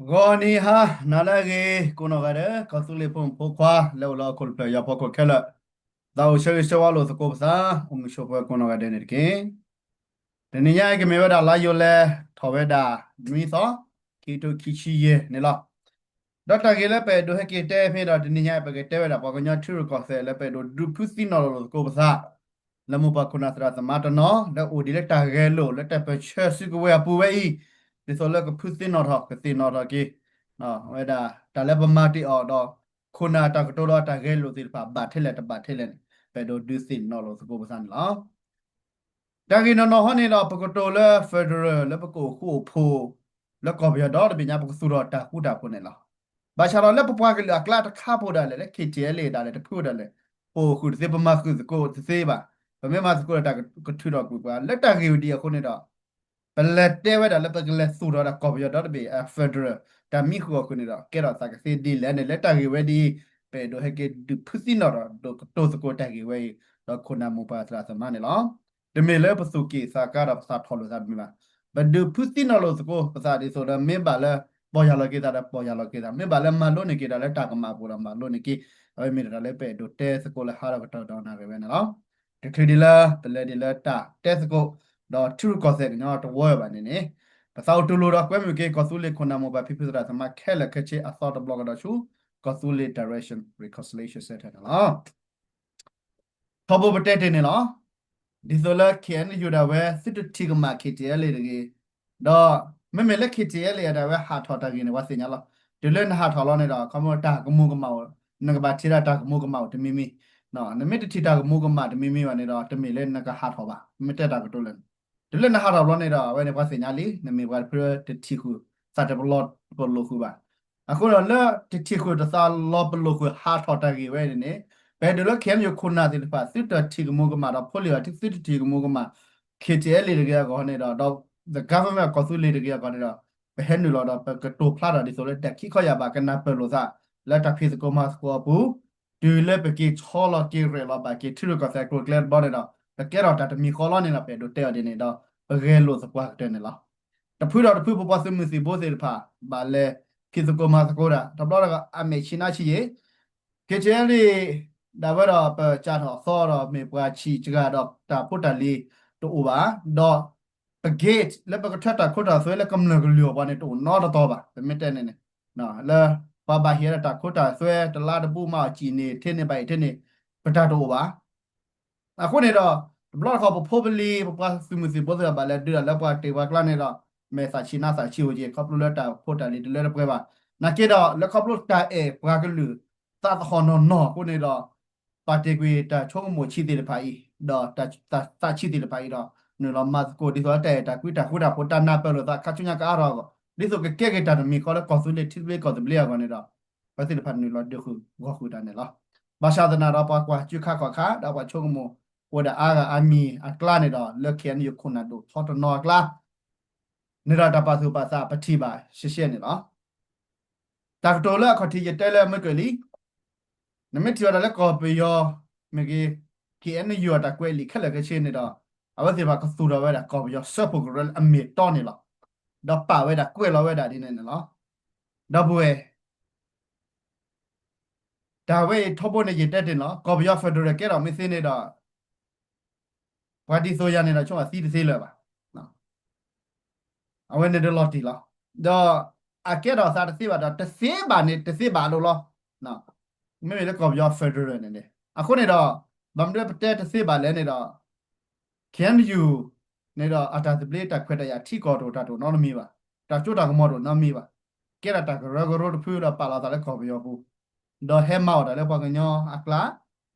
ဂီၤနံၤဟါနၤလၢအဂ့ၤ ကိးနီၢ်ဂၤဒဲး ကီၢ်သူလ့ၤဖိမုၣ်ဖိခွါ လၢအိၣ်လၢဟီၣ်ခိၣ်တဖျၢၣ် ယွၤဖီခိၣ်ခဲလၢာ်, သးအိၣ်ဆၢဂ့ၤဆၢဝါလိာ်သကိးပသး အိၣ်မုာ်ဆိးပၢၤကိးနီၢ်ဂၤဒဲးန့ၣ်တက့ၢ်. တနံၤညါအံၤကမ့ၢ်ဝဲဒၣ်လါယူၤလံ ထီၣ်ဝဲဒၣ်နွံသီ ခံကထိခံဆံယဲၢ်န့ၣ်လီၤ. ဒီးတၢ်ဂ့ၢ်လၢပအဲၣ်ဒိးဟဲက့ၤတဲဖဲဒီး တနံၤညါအံၤ ပကတဲဝဲဒၣ်ပှၤကညီထံရူၢ်ကီၢ်သဲးလၢပအဲၣ်ဒိးဒုးဖုသံနီၣ်လီၤလိာ်သကိးပသး လၢမိၢ်ပၢ်ခိၣ်နၢ်သရၣ်သမါတနီၤ လၢအိၣ်ဒံးလၢတၢ်ဂဲၤလိာ်လၢတၢ်ပၢၢ်ဆၢစုကဝဲၤအပူၤဝဲအံၤ, ဒ်သိးလၢကဖုသံနီၣ်ထီၣ် ကသ့ၣ်နီၣ်ထီၣ်က့ၤ ဝဲဒၣ်တၢ်လၢပမၤတ့ၢ်အီၤဒီး ခိၣ်နၢ်တၢ်ကတိၤဒီးတၢ်ဂဲၤလိာ်သ့ၣ်တဖၣ် ဘၣ်ထဲလဲၣ်တဘၣ်ထဲလဲၣ်န့ၣ် ပအဲၣ်ဒိးဒုးသ့ၣ်နီၣ်လိာ်သကိးပသးန့ၣ်လီၤ. တၢ်ဂ့ၢ်နီၢ်နီၢ်ဟီန့ၣ်ဒီး ပကတိၤလၢ federal လၢပကအိၣ်ဃူအိၣ်ဖိး လၢကီၢ်ပယီၤဒီတဘ့ၣ်ညါ ပကသူၣ်ထီၣ်တၢ်ဃူတၢ်ဖိးန့ၣ်လီၤ. ဘၣ်ဆၣ်ဒီးလၢပပှၤကလုာ်အကျါတခါဖိးဒၣ်လဲာ် လၢ KTLA ဒၣ်လဲာ်တဖုဒၣ်လဲာ် ပအိၣ်ဃုာ်တသ့ ပမၤဃုာ်သကိးတသ့ဘၣ်. ပမ့ၢ်မၤသကိးဒီးတၢ်ကထုးထီၣ်ကွံာ်ပှၤ လၢတၢ်ဂ့ၢ်ဝဲဒ်အံၤအဃိန့ၣ်ဒီး ပလဲၤတဲဝဲဒၣ်လၢပကလဲၤသူၣ်ထီၣ်ဒီးကီၢ်ပယီၤဒီတဘ့ၣ်အ federal တၢ်မံဃုာ်အီၤဃုာ်န့ၣ်ဒီး ကဲထီၣ်သးကသ့ဒ်လဲၣ်န့ၣ် လၢတၢ်ဂ့ၢ်ဝဲဒ်အံၤ ပအဲၣ်ဒိးဟဲက့ၤဒုးဖုသံနီၣ်ထီၣ် ဒိးကတိၤသကိးတၢ်ဂ့ၢ်ဝဲအံၤ ဒီးခိၣ်နၢ်မိၢ်ပၢ်သရၣ်သမါန့ၣ်လီၤ. တမ့ၢ်လၢပသူၣ်က့ၣ်သးကါဒီးပသးထီၣ်လိာ်သးတမ့ၢ်ဘၣ်. ပဒုးဖုသံနီၣ်လိာ်သကိးပသးဒ်သိးဒီး မ့ၢ်ဘၣ်လၢ ပီၢ်ယၢ်လီၤက့ၤသးဒီးပီၢ်ယၢ်လီၤက့ၤသး, မ့ၢ်ဘၣ်လၢမၤလိန့ၢ်က့ၤတၢ်လၢတၢ်ကမၣ်အပူၤဒီးမၤလိန့ၢ်က့ၤ, အဝဲမ့ၢ်တၢ်လၢပအဲၣ်ဒိးတဲသကိးလၢဟါဒီးကတီၢ်ဒီးနၣ်ရံၣ်ဝဲန့ၣ်လီၤ. တချုးဒ်လၢ ပလဲၤဒ်လၢတၢ်တဲသကိး ဒီးထံရူၢ်ကီၢ်သဲးကညီတဝၢဘၣ်န့ၣ်န့ၣ် ပသးအိၣ်တူၢ်လိာ်ဒီးကွဲမုာ်က့ၤ ကီၢ်သူလ့ၤခိၣ်နၢ်မိၢ်ပၢ်ဖံဖုသရၣ်သမါခဲလၢာ်ခဲဆ့အသီတဘျီကဒီးဆူ ကီၢ်သူလ့ၤ Direction Reconciliation Centre န့ၣ်လီၤ. ထီဘိပတဲတ့ၢ်န့ၣ်လီၤ. ဒ်သိးလၢ KNU ဒၣ်ဝဲ သုတထံၣ်ကမၣ် KTLA တဂ့ၤ, ဒီးမ့မ့ၢ်လၢ KTLA ဒၣ်ဝဲဟးထီၣ်တၢ်ဂ့ၢ်န့ၣ် ပှၤသ့ၣ်ညါလီၤ. တုၤလၢနဟးထီၣ်လီၤန့ၣ်ဒီး ခီဖျိတၢ်ကမူၤကမၣ်အိၣ်, နကဘၣ်ထံၣ်ဒၣ်တၢ်ကမူၤကမၣ်အိၣ်တမံၤမံၤ, နမ့ၢ်တထံၣ်တၢ်ကမူၤကမၣ်တမံၤမံၤဘၣ်န့ၣ်ဒီး တမ့ၢ်လၢနကဟးထီၣ်ဘၣ်, မ့ၢ်တဲတၢ်ကတိၤလၢ တုၤလၢနဟးထီၣ်ဘျီန့ၣ်ဒီး အဝဲန့ၣ်ပှၤသ့ၣ်ညါလံ နမ့ၢ်ပှၤတဖုတထံၣ်ဃုာ် သးတပလီၢ်ပလိာ်ဃုာ်ဘၣ်. အဃိဒီးလၢတထံၣ်ဃုာ်တသးလီၤပလိာ်ဃုာ်ဟးထီၣ်တၢ်ဂ့ၢ်ဝဲန့ၣ်န့ၣ် ပအဲၣ်ဒိးလၢ KNU ခိၣ်နၢ်သ့ၣ်တဖၣ် သုတထံၣ်ကမူၤကမၣ်ဒီးဖိလံၤအီၤ သုတထံၣ်ကမူၤကမၣ် KTLA တဂ့ၤအဂီၢ်န့ၣ်ဒီး ဒီး the government ကီၢ်သူလ့ၤတဂ့ၤအဂီၢ်န့ၣ်ဒီး ပဟဲနုာ်လီၤဒီးပကတိၤဖျါထီၣ်ဒ်သိးလၢတၢ်ခံခီယာ်ဘၣ် ကနၢ်ပၢၢ်လိာ်သး လၢတၢ်ဖံးသကိးမၤသကိးအပူၤ တုၤလၢပက့ၤဆီလီၤက့ၤရဲၣ်လီၤဘၣ်က့ၤထံရူၢ်ကီၢ်သဲးကျိၤကျဲတဘျီန့ၣ်ဒီး ပကဲထီၣ်တၢ်တမံၤဃီလီၤန့ၣ်ဒီး ပအဲၣ်ဒိးတဲအီၤဒ်န့ၣ်ဒီး ပဂဲၤလိာ်သပှၢ်ကတၢၢ်န့ၣ်လီၤ. တဖုဒီးတဖု ပပှၤသုးမုၢ်သံၣ်ဘိသ့ၣ်တဖၣ် ဘၣ်လဲၤဖံးသကိးမၤသကိးတၢ် တဘျီတဂၤအမဲာ်ဆံးနါဆံးယံာ် KTLA ဒၣ်ဝဲဒီးပစးထီၣ်အသီဒီး မ့ၢ်ပှၤဆံးစှၤဒီးတၢ်ဖိတၢ်လံၤတအိၣ်ဘၣ်, ဒီး ပ gate လၢပကထၢတၢ်ခိတၢ်သွဲလၢကမျၢၢ်ကလုာ်အပှၤန့ၣ် တအိၣ်နီတတီၤဘၣ်. ပမ့ၢ်တဲန့ၣ်န့ၣ် လၢပှၤဘၣ်ဟ့ၣ်ဝဲဒၣ်တၢ်ခိတၢ်သွဲ တလါတဘူၣ်မးအီၤ စံၣ်န့ၢ် ထဲန့ၣ်ဘၣ်အံၤထဲန့ၣ် ပတၢ်တအိၣ်ဘၣ်. အဃိန့ၣ်ဒီး တဘျီတခီၣ်ပဖိပလံၤ ပပှၤသုးမုၢ်သံၣ်ဘိသ့ၣ်တဖၣ် ဘၣ်လဲၤဒုးတၢ်လၢပှၤတ့ၢ်ပှၤကျါန့ၣ်ဒီး မဲာ်သးဆံးနါသးဆံးအိၣ်က့ၤ ခီဖျိလၢတၢ်ဖိတၢ်လံၤတလၢတပှဲၤဘၣ်. နာ်က့ဒီး လၢခီဖျိတၢ်အဲၣ်ပှၤကလုာ် သးသဟီၣ်နီၢ်နီၢ်အဃိန့ၣ်ဒီး ပာ်တ့ၢ်ကွံာ်တၢ်ဆိကမိၣ်ဆံးသ့ၣ်တဖၣ်အံၤ ဒီးတၢ်သးဆံးသ့ၣ်တဖၣ်အံၤဒီး နုာ်လီၤမၤသကိးဒ်သိးလၢတၢ်အဲၣ်တၢ်ကွံတၢ်ဃူတၢ်ဖိး တၢ်နၢ်ပၢၢ်လိာ်သးခါဆူညါကအါထီၣ်အဂီၢ် ဒ်သိးကကဲက့ၤတၢ်တမံၤဃီလၢကီၢ်သူလ့ၤထံသဘျ့ကီၢ်သဘျ့အဂီၢ်န့ၣ်ဒီး ပှၤသ့ၣ်တဖၣ်နုာ်လီၤဒုးဃုာ်ဂီၢ်ဃုာ်တၢ်န့ၣ်လီၤ. ဘၣ်ဆၣ်သနာ်ဒီးပှၤကွၢ်စုခါခီၣ်ခါ ဒီးပှၤဆိကမိၣ်အိၣ်ဒၣ်အါဂၤအါမံၤအကျါန့ၣ်ဒီး လၢ KNU ခိၣ်နၢ်ဒိၣ်ထီတနီၤအကျါ န့ၣ်ဒီးတၢ်ပာ်သူၣ်ပာ်သးပထံၣ်ဘၣ်ရှဲရှဲန့ၣ်လီၤ. တၢ်ကတိၤလၢအခီၣ်ထံးယတဲလၢမုၢ်ကလံၤ နမ့ၢ်ထံၣ်ဝဲဒၣ်လၢကီၢ်ပယီၤမ့ၢ်ဂ့ၤ KNU အတၢ်ကွဲးလံာ်ခဲလၢာ်ခဲဆ့န့ၣ်ဒီး အဝဲသ့ၣ်တဖၣ်ကသူၣ်ထီၣ်ဝဲဒၣ်ကီၢ်ပယီၤစၢဖှိၣ်ကရၢလၢအမ့ၢ်အတီန့ၣ်လီၤ. ဒီးပာ်ဝဲဒၣ်ကွဲးလီၤဝဲဒၣ်ဒ်န့ၣ်န့ၣ်လီၤ. ဒီပုၢ်ဝဲၢ် တၢ်ဝဲအံၤထီဘိန့ၣ်ယတဲတ့ၢ်န့ၣ်လီၤ. ကီၢ်ပယီၤ federal ကဲထီၣ်မ့ၢ်သ့န့ၣ်ဒီး ပှၤဒ်သိးယၤန့ၣ်ဒီး ဆိကမိၣ်သံတသ့လၢၤဘၣ်. အဝဲန့ၣ်ဒီးလီၤတံၢ်လီၤ. ဒီးအကဲထီၣ်သးတသ့ဘၣ်ဒီး တသ့ဘၣ်န့ၣ် တသ့ဘၣ်အလိၤလီၤ. မ့မ့ၢ်လၢကီၢ်ပယီၤ federal န့ၣ်န့ၣ် အဃိန့ၣ်ဒီး ဘၣ်မနုၤပတဲတသ့ဘၣ်လဲၣ်န့ၣ်ဒီး KNU န့ၣ်ဒီး အတၢ်သဘျ့တၢ်ခွဲးတၢ်ယာ်ထံကီၢ်တအိၣ်တၢ်တအိၣ်နီတမံၤဘၣ်. တၢ်စိတၢ်ကမီၤတအိၣ်နီတမံၤဘၣ်. ကဲဒၣ်တၢ်ကရၢကရိတဖုဒီးပာ်လီၤသးလၢကီၢ်ပယီၤပူၤ ဒီးဟဲမၤအီၣ်တၢ်လၢပှၤကညီအကျါ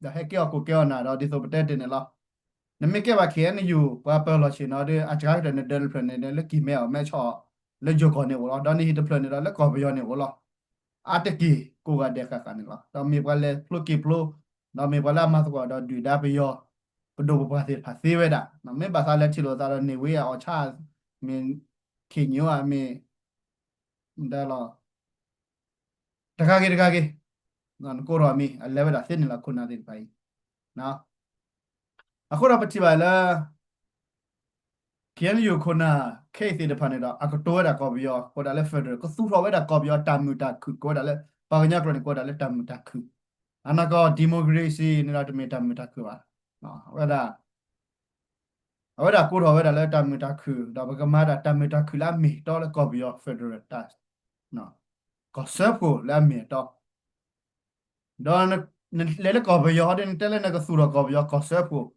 ဒီးဟဲကဲအီၣ်ကိၢ်ကဲအီၣ်နၢ်ဒီး ဒ်သိးပတဲတ့ၢ်န့ၣ်လီၤ. နမ့ၢ်ကဲဘၣ် KNU ပှၤပၢၤလီၢ်ဆ့ၣ်နီၤဒီး အစှၤကတၢၢ်နဒၢးတဖျၢၣ်န့ၣ် လၢကံၢ်မဲအီၣ်မဲဆီး လၢယိၤကီၢ်န့ၣ်အိၣ်လီၤ. ဒီးနဟံၣ်တဖျၢၣ်န့ၣ်ဒီးလၢကီၢ်ပယီၤန့ၣ်အိၣ်လီၤ. အါတက့ၢ်ကိးဂၤဒဲးဃၣ်ဃၣ်န့ၣ်လီၤ. ဒီးမ့ၢ်ပှၤလဲၤဖျိက့ၤဖျိ ဒီးမ့ၢ်ပှၤလၢအမၤသကိးဒီးဒုၣ်ဒါပယီၤ ပဒိၣ်ပပှၢ်သ့ၣ်တဖၣ်သ့ဝဲဒၣ်. မ့ၢ်ဘၣ်သးလဲၤထံၣ်လိာ်သးဒီးန့ၢ်ဝ့အီၣ်ဆၣ် မ့ၢ် ခ့ၣ်ညိအမ့ၢ် ဒၣ်လီၤ တဂၤဂ့ၤတဂၤဂ့ၤ နကိးထီၣ်အမံၤ အလဲၤဝဲဒၣ်သ့န့ၣ်လီၤ ခိၣ်နၢ်သ့ၣ်တဖၣ်အံၤ. အဃိဒီးပထံၣ်ဘၣ်လၢ KNU ခိၣ်နၢ်ခဲအံၤသ့ၣ်တဖၣ်န့ၣ်ဒီး အကတိၤဝဲဒၣ်ကီၢ်ပယီၤ ကိးဒၣ်လၢ federal ကသူၣ်ထီၣ်ဝဲဒၣ်ကီၢ်ပယီၤတၢ်မုာ်တၢ်ခုၣ် ကိးဝဲဒၣ်လၢ ပှၤကညီကျိာ်န့ၣ် ကိးဝဲဒၣ်လၢတၢ်မုာ်တၢ်ခုၣ်, အနီၢ်ကီၢ် democracy န့ၣ်ဒီးတမ့ၢ်တၢ်မုာ်တၢ်ခုၣ်ဘၣ်. အဝဲဒၣ် အဝဲဒၣ်ကိးထီၣ်ဝဲဒၣ်လၢတၢ်မုာ်တၢ်ခုၣ် ဒီးပကမၤဒၣ်တၢ်မုာ်တၢ်ခုၣ်လၢအမ့ၢ်အတီလၢကီၢ်ပယီၤ federal တၢ် ကီၢ်စၢဖှိၣ်လၢအမ့ၢ်အတီ ဒီးနလဲၤလၢကီၢ်ပယီၤဟီဒ်နတဲလၢနကသူၣ်ထီၣ်ကီၢ်ပယီၤကီၢ်စၢဖှိၣ်,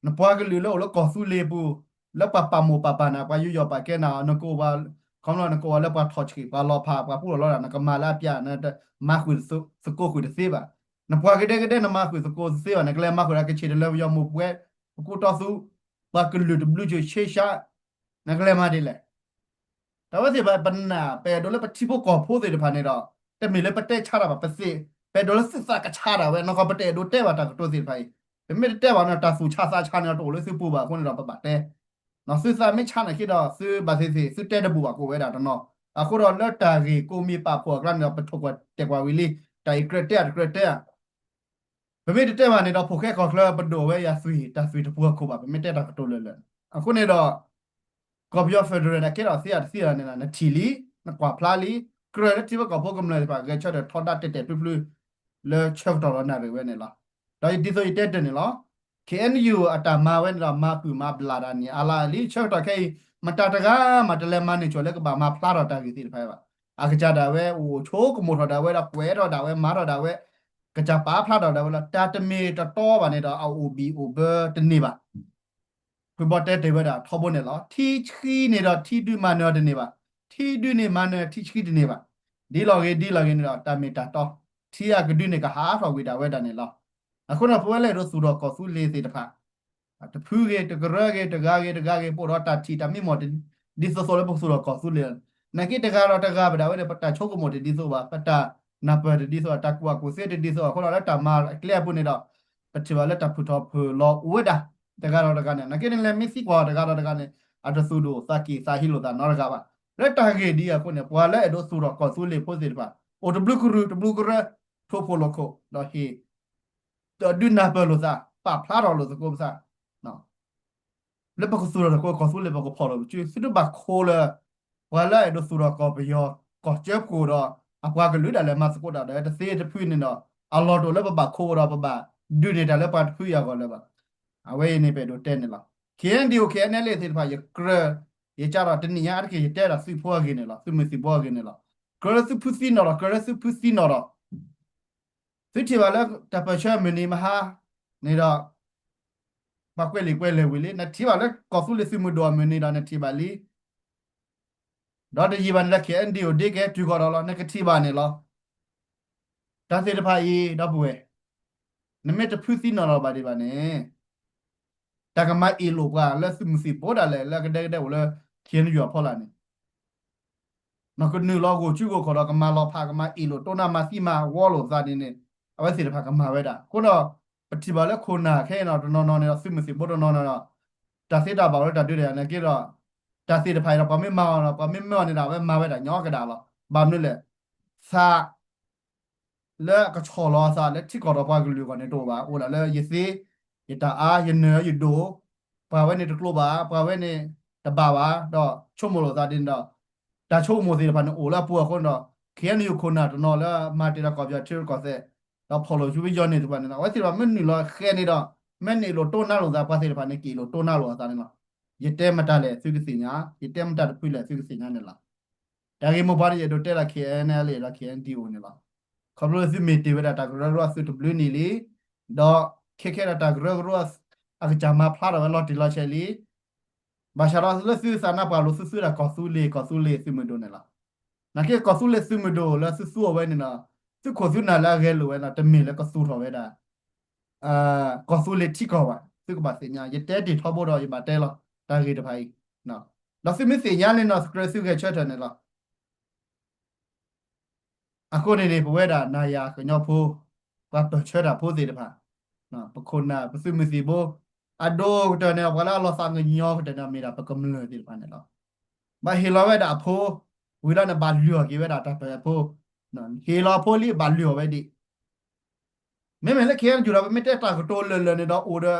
နပှၤကလုာ်လၢအိၣ်လၢကီၢ်သူလ့ၤပူၤ, လၢပှၤပာ်မိၣ်ပာ်ပာ်နၤ ပှၤယူးယီၣ်ပာ်ကဲနၤ နကအိၣ်ဘၣ်, ခီဖျိနကအိၣ်ဘၣ်လၢပှၤထီၣ်ဆံး ပှၤလီၤဖး ပှၤပူၣ်လီၤလီတၢ် နကမၤလၢအပျၢ် နတမၤဃုာ်သကိးဃုာ်တသ့ဘၣ်. နပှၤကဒဲကဒဲ နမၤဃုာ်သကိးတသ့ဘၣ်. နကလဲၤမၤဃုာ်ဒီးကဆ့ၣ်တလၢပယီၤမိၢ်ပှဲၤ ပကူတီသူ ပှၤကလုာ်တဘျုးစၢၤဆ့ဆါ နကလဲၤမၤဒ်လဲၣ်. တၢ်ဝဲသ့ၣ်တဖၣ် ပနာ် ပအဲၣ်ဒိးလၢပထံဖိကီၢ်ဖိသ့ၣ်တဖၣ်န့ၣ်ဒီး တမ့ၢ်လၢပတဲဆါတၢ်ဘၣ် ပသ့ၣ် ပအဲၣ်ဒိးလၢသုသးကဆါတၢ်ဝဲ နီၢ်ကီၢ် ပတအဲၣ်ဒိးတဲဘၣ်တၢ်ကတိၤသ့ၣ်တဖၣ်အံၤ, ပမ့ၢ်တတဲဘၣ်န့ၣ် တၢ်သူၣ်ဆါသးဆါန့ၣ်ဒီးတအိၣ်လၢသုပူၤဘၣ်အဃိန့ၣ်ဒီးပဘၣ်တဲ, သုသးမ့ၢ်ဆါနာ်က့ဒီး သုဘၣ်သ့ၣ်သ့ၣ် သုတဲတဘူၣ်ဘၣ်ကအိၣ်ဝဲဒၣ်တနီၤ, အဃိဒီးလၢတၢ်ဂ့ၢ်ကိးမံၤပာ်ဖှိၣ်အကျါန့ၣ်ဒီး ပထိၣ်ကွၢ်တဲာ်ကွၢ်ဝံၤလံ, တၢ်အံၤကြၢးတဲဧါတကြၢးတဲဧါ ပမ့ၢ်တတဲဘၣ်န့ၣ်ဒီး ဖိၣ်ဃဲကီၢ်ချၢ ပဒိၣ်ဝဲယၤသွံၣ် တၢ်သွံၣ်တပူၤအခိၣ်ဘၣ် ပမ့ၢ်တဲတၢ်ကတိၤလၢာ်လၢာ်, အဃိန့ၣ်ဒီး ကီၢ်ပယီၤ federal န့ၣ် ကဲထီၣ်သ့အတသ့အန့ၣ် နထံၣ်လံ, နကွၢ်ဖျါလံ, ကြၢးလၢထံဖိကီၢ်ဖိကမျၢၢ်သ့ၣ်တဖၣ် ဂဲၤဆၢထၢၣ်ထီဒါတဲာ်တဲာ်ဖျုးဖျုး လၢဆၢကတီၢ်လီၤနၣ်ရံၣ်ဝဲန့ၣ်လီၤ. ဒီးဒ်သိးယတဲတၢ်န့ၣ်လီၤ, KNU အတၢ်မၤဝဲန့ၣ်ဒီး မၤကုၢ်မၤဘျၣ်တၢ်န့ၣ်အါလါလံ, ဆၢကတီၢ်ခဲအံၤ မတၤတဂၤမးတလဲၤမၤန့ၢ်ကၠီၤလၢကဘၣ်မၤဖျါထီၣ်တၢ်ဂ့ၢ်သ့ၣ်တဖၣ်ဘၣ်. အကစၢ်ဒၣ်ဝဲ အိၣ်ဆိကမိၣ်ထီၣ်ဒၣ်ဝဲဒီး ကွဲးထီၣ်ဒၣ်ဝဲ မၤထီၣ်ဒၣ်ဝဲ ကစၢ်ပာ်ဖျါထီၣ်ဒၣ်ဝဲလီၤ. တၢ်တမ့ၢ်တတီဘၣ်န့ၣ်ဒီး အအိၣ်ဘံၣ်အိၣ်ဘၢတန့ၢ်ဘၣ်. ဖုဘီတဲတ့ၢ်ဝဲဒၣ်ထီဘိန့ၣ်လီၤ. ထံဆှံန့ၣ်ဒီးထံဒုးမၤနၢၤအီၤတန့ၢ်ဘၣ်. ထံဒုးန့ၣ်မၤနၢၤထံဆှံတန့ၢ်ဘၣ်. ဒ်လီၤဂ့ၤဒ်လီၤဂ့ၤန့ၣ်ဒီး တၢ်မ့ၢ်တၢ်တီ, ထံအကဒုးန့ၣ်ကဟးထီၣ်ကွံာ်ဒၣ်ဝဲဒၣ်န့ၣ်လီၤ. အဃိန့ၣ် ပဝဲလၢအဲၣ်ဒိးသူၣ်ထီၣ်ကီၢ်သူလ့ၤသ့ၣ်တဖၣ် တဖုဂ့ၤ တကရၢဂ့ၤ တဂၤဂ့ၤ တဂၤဂ့ၤ ပအိၣ်ဒီးတၢ်ထံၣ်တၢ်မံမီၢ် ဒ်သိးသိးလၢပကသူၣ်ထီၣ်ကီၢ်သူလ့ၤ, နာ်က့တဂၤဒီးတဂၤ ပဒၣ်ဝဲန့ၣ် ပတၢ်ဆိကမိၣ်တဒ်သိးဘၣ်, ပတၢ်နၢ်ပၢၢ်တဒ်သိးဘၣ်, တၢ်ကူၣ်ဘၣ်ကူၣ်သ့တဒ်သိးဘၣ်အဃိဒီး လၢတၢ်မၤအကျဲအပူၤန့ၣ်ဒီး ပထံၣ်ဘၣ်လၢတၢ်ဖုၣ်ထီၣ်ဖုၣ်လီၤအိၣ်ဝဲဒၣ် တဂၤဒီးတဂၤန့ၣ်, နာ်က့န့ၣ်လဲၤမ့ၢ်သံကွၢ်တဂၤဒီးတဂၤန့ၣ် အတသူၣ်ဒိၣ်သးက့ၣ်သးဟ့လိာ်သးနီတဂၤဘၣ်. လၢတၢ်ဂ့ၢ်ဒ်အံၤအဃိန့ၣ် ပှၤလၢအဲၣ်ဒိးသူၣ်ထီၣ်ကီၢ်သူလ့ၤဖိသ့ၣ်တဖၣ် အိၣ်တဘျုးကရူၢ်တဘျုးကရၢ ထိၣ်ဖိလိာ်ခိၣ် ဒီးဟ့ၣ် ဒီးဒုးနၢ်ပၢၢ်လိာ်သး ပာ်ဖျါထီၣ်လိာ်သကိးပသး လၢပကသူၣ်ထီၣ်သကိးကီၢ်သူလ့ၤ ပကဖီၣ်လိာ်ပစု သုတဘၣ်ခိးလၢ ပှၤလၢအဲၣ်ဒိးသူၣ်ထီၣ်ကီၢ်ပယီၤ ကီၢ်စၢဖှိၣ်ဒီး အပှၤကလုာ်ဒၣ်လဲာ်မၤသကိးတၢ်ဒီးတသ့တဖုန့ၣ်ဒီး အလီၢ်တအိၣ်လၢပဘၣ်ခိးဒီး ပဘၣ်ဒုးန့ၢ်တၢ်လၢပှၤတဖုအံၤအဂီၢ်လၢၤဘၣ်. အဝဲအံၤန့ၣ် ပအဲၣ်ဒိးတဲန့ၣ်လီၤ. KNDO KNLA သ့ၣ်တဖၣ် ယကြၢး ယကဒီးတနံၣ်ညါအါတက့ၢ် ယတဲဒၣ်သုးဖိအဂ့ၢ်န့ၣ်လီၤ, သုးမုၢ်သံၣ်ဘိအဂ့ၢ်န့ၣ်လီၤ. ကြၢးလၢသုဖုသံနီၣ်ဒီး ကြၢးလၢသုဖုသံနီၣ်ဒီး သုထံၣ်ဘၣ်လၢတၢ်ပၢၢ်ဆၢမုၢ်နံၤမဟါန့ၣ်ဒီး ပှၤကွဲးလံာ်ကွဲးလဲၢ်ဝံၤလံ, နထံၣ်ဘၣ်လၢကီၢ်သူလ့ၤသုးမုၢ်ဒိၣ်အမုၢ်နံၤဒီးနထံၣ်ဘၣ်လံ. ဒီးတယံာ်ဘၣ်န့ၣ်ဒီး KNDO ဒ့ကဲတုၤဃီၤဒီးလီၤ နကထံၣ်ဘၣ်န့ၣ်လီၤ. တၢ်သ့ၣ်တဖၣ်အံၤ ဒီပုၢ်ဝဲၢ်, နမ့ၢ်တဖုသံနီၣ်လီၤဘၣ်ဒံးဘၣ်န့ၣ် တၢ်ကမၤအ့ၣ်လိာ်ပှၤလၢသုးမုၢ်သံၣ်ဘိဒၣ်လဲာ် လၢကဒဲကဒဲအိၣ်လၢ KNU အဖီလာ်န့ၣ် မၤကနုာ်လီၤဂိၢ်စုဂိၢ်ခီၣ်ဒီး ကမၤလီၤဖး ကမၤအ့ၣ်လိာ်တိၢ်နါ မၤသံမၤဝီလိာ်သးန့ၣ်န့ၣ် အဝဲသ့ၣ်တဖၣ်ကမၤဝဲဒၣ်. အဃိဒီး ပထံၣ်ဘၣ်လၢခိၣ်နၢ်ခဲအံၤနီၤ တနီၤနီၤန့ၣ်ဒီး သုးမုၢ်သံၣ်ဘိတနီၤနီၤဒီး တၢ်သ့တၢ်ဘၣ်အိၣ်လၢတၢ်ဒုးတၢ်ယၤနာ်က့ဒီး တၢ်သ့ၣ်တဖၣ်အံၤဒီး ပှၤမ့ၢ်မၤအီၤဒီး ပှၤမ့ၢ်မၢအီၤန့ၣ်ဒီး အဝဲမၤဝဲဒၣ်ညီကဒၣ်လီၤ. ဘၣ်မနုၤလဲၣ်, သး လၢအကဆီၣ်လီၤအသးလၢထံကီၢ်ဒီးပှၤကလုာ်အဂီၢ်န့ၣ် တအိၣ်ဘၣ်. အိၣ်ဒၣ်လၢယသ့, ယတၢ်အါ, ယနၢၤယဒိၣ်, ပှၤဝဲန့ၣ်တကျိၤဘၣ်, ပှၤဝဲန့ၣ်တဘၣ်ဘၣ်, ဒီးဆိကမိၣ်လိာ်သးဒ်န့ၣ်ဒီး တၢ်ဆိကမိၣ်သ့ၣ်တဖၣ်န့ၣ်အိၣ်လၢအပူၤအဃိန့ၣ်ဒီး KNU ခိၣ်နၢ်တနီၤလၢမၤတ့ၢ်ဒီးကီၢ်ပယီၤထံရူၢ်ကီၢ်သဲး ဒီးဖီၣ်လိာ်စုပယီၤန့ၣ်တဖၣ်န့ၣ်ဒီး အဝဲသ့ၣ်တဖၣ်မ့ၢ်နုာ်လီၤဃဲန့ၣ်ဒီး မ့ၢ်နအ့ၣ်လိာ်တိၢ်နါလိာ်သး ပှၤသ့ၣ်တဖၣ်န့ၣ် ကအ့ၣ်လိာ်တိၢ်နါလိာ်အသးန့ၣ်လီၤ. ယတဲမတၤလဲၣ်သုကသ့ၣ်ညါ, ယတဲမတၤတဖုလဲၣ်သုကသ့ၣ်ညါန့ၣ်လီၤ. တၢ်ဂ့ၢ်မိၢ်ပှၢ်န့ၣ် ယအဲၣ်ဒိးတဲလၢ KNLA ဒီး KNDO န့ၣ်လီၤ. ခီဖျိသုမ့ၢ်တ့ၢ်ဝဲဒၣ်တၢ်ကရၢကရိသုတဘျုးနံၣ်လံ, ဒီးခဲခဲဒီးတၢ်ကရၢကရိ အကစၢ်မၤဖျါထီၣ်ဝဲလီၤတံၢ်လီၤဆဲးလံ. ဘၣ်ဆၣ်ဒီးလၢသုသးနါပှၢ်လိာ်သုသုဒၣ်ကီၢ်သူလ့ၤ ကီၢ်သူလ့ၤသုးမုၢ်ဒိၣ်န့ၣ်လီၤ. နာ်က့ကီၢ်သူလ့ၤသုးမုၢ်ဒိၣ်လၢသုသူအီၤဝဲန့ၣ်ဒီး သုခိၣ်သုနၢ်လၢအဂဲၤလိာ်ဝဲန့ၣ် တမ့ၢ်လၢကသူၣ်ထီၣ်ဝဲဒၣ် ကီၢ်သူလ့ၤထံကီၢ်ဘၣ်. သုကဘၣ်သ့ၣ်ညါ ယတဲတ့ၢ်ထီဘိဒီး ယဘၣ်တဲလီၤ တၢ်ဂ့ၢ်တဖၣ်အံၤ, ဒီးသုမ့ၢ်သ့ၣ်ညါလံန့ၣ် ကြၢးသုဂဲၤဆၢထၢၣ်န့ၣ်လီၤ. အဃိန့ၣ်န့ၣ် ပဝဲဒၣ်နၤယၤကညီဖိ ပှၤပၢၢ်ဆၢတၢ်ဖိသ့ၣ်တဖၣ်, ပခိၣ်နၢ် ပသုးမုၢ်သံၣ်ဘိ အဒိၣ်ကတၢၢ်န့ၣ် ပှၤလၢအလီၤသးကညီၤကတၢၢ်န့ၣ် မ့ၢ်ဒၣ်ပကမျၢၢ်သ့ၣ်တဖၣ်န့ၣ်လီၤ. ဘၣ်ဟ့ၣ်လီၤဝဲဒၣ်အဖိ, ဝံၤလီၤန့ၣ်ဘၣ်လုၢ်အီၣ်က့ၤဝဲဒၣ်တၢ်ပၢၢ်အဖိ, ဟ့ၣ်လီၤအဖိလံ ဘၣ်လုၢ်အီၣ်ဝဲဒၣ်. မ့မ့ၢ်လၢ KNU ဒီး ပမ့ၢ်တဲတၢ်ကတိၤလၢာ်လၢာ်န့ၣ်ဒီး အိၣ်ဒီး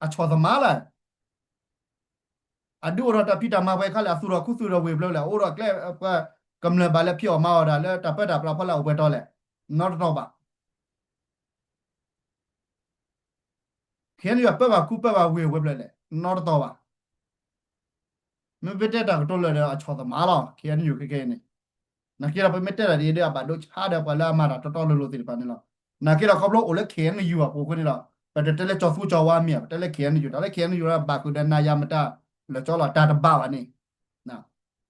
အဆီၣ်သမါလၢ အဒုးအိၣ်ထီၣ်တၢ်ဖံးတၢ်မၤပှဲၤခါလဲၣ်, အသူၣ်ထီၣ်ခူသူၣ်ထီၣ်ဝ့ၢ်ဖျိလဲၣ်, အိၣ်ဒီးကျဲပှၤကမျၢၢ်ဘၣ်လၢဖံးအီၣ်မၤအီၣ်တၢ်လၢတၢ်ပၢတၢ်ပြးဖီလာ်အိၣ်ပှဲၤတီလဲၣ်, နီတတီၤဘၣ်. ခဲအံၤန့ၣ် ပၢဘၣ်ခူပၢဘၣ်ဝ့ၢ်ဝဲဖျၢၣ်လဲၣ်, နီတတီၤဘၣ်. မ့ၢ်ပတဲတၢ်ကတိၤလၢာ်ဒီးအဆီၣ်သးမးလီၤ, ခဲအံၤန့ၣ် ခဲခဲအံၤန့ၣ် နာ်က့ဒီး ပမ့ၢ်တဲတၢ်ဒ်အံၤဒီး အဘၣ်ဒိဆါဒီးပှၤလၢအမၤတၢ်တီတီလိၤလိၤသ့ၣ်တဖၣ်န့ၣ်လီၤ. နာ်က့ဒီး ခီဖျိအိၣ်လၢ ခ့ၣ်အဲၣ်ယူၣ် အပူၤအဃိန့ၣ်ဒီး ပတတဲလၢကၠီၤသူကၠီၤဝါမ့ၢ်ဧါ, ပတဲလၢ ခ့ၣ်အဲၣ်ယူၣ် တၢ်လၢ ခ့ၣ်အဲၣ်ယူၣ် ဒီး ဘၣ်ဃုာ်ဒီးနၤယၤမတၤ လၢာ်ကၠီလီၤ တၢ်တဘၣ်ဘၣ်န့ၣ်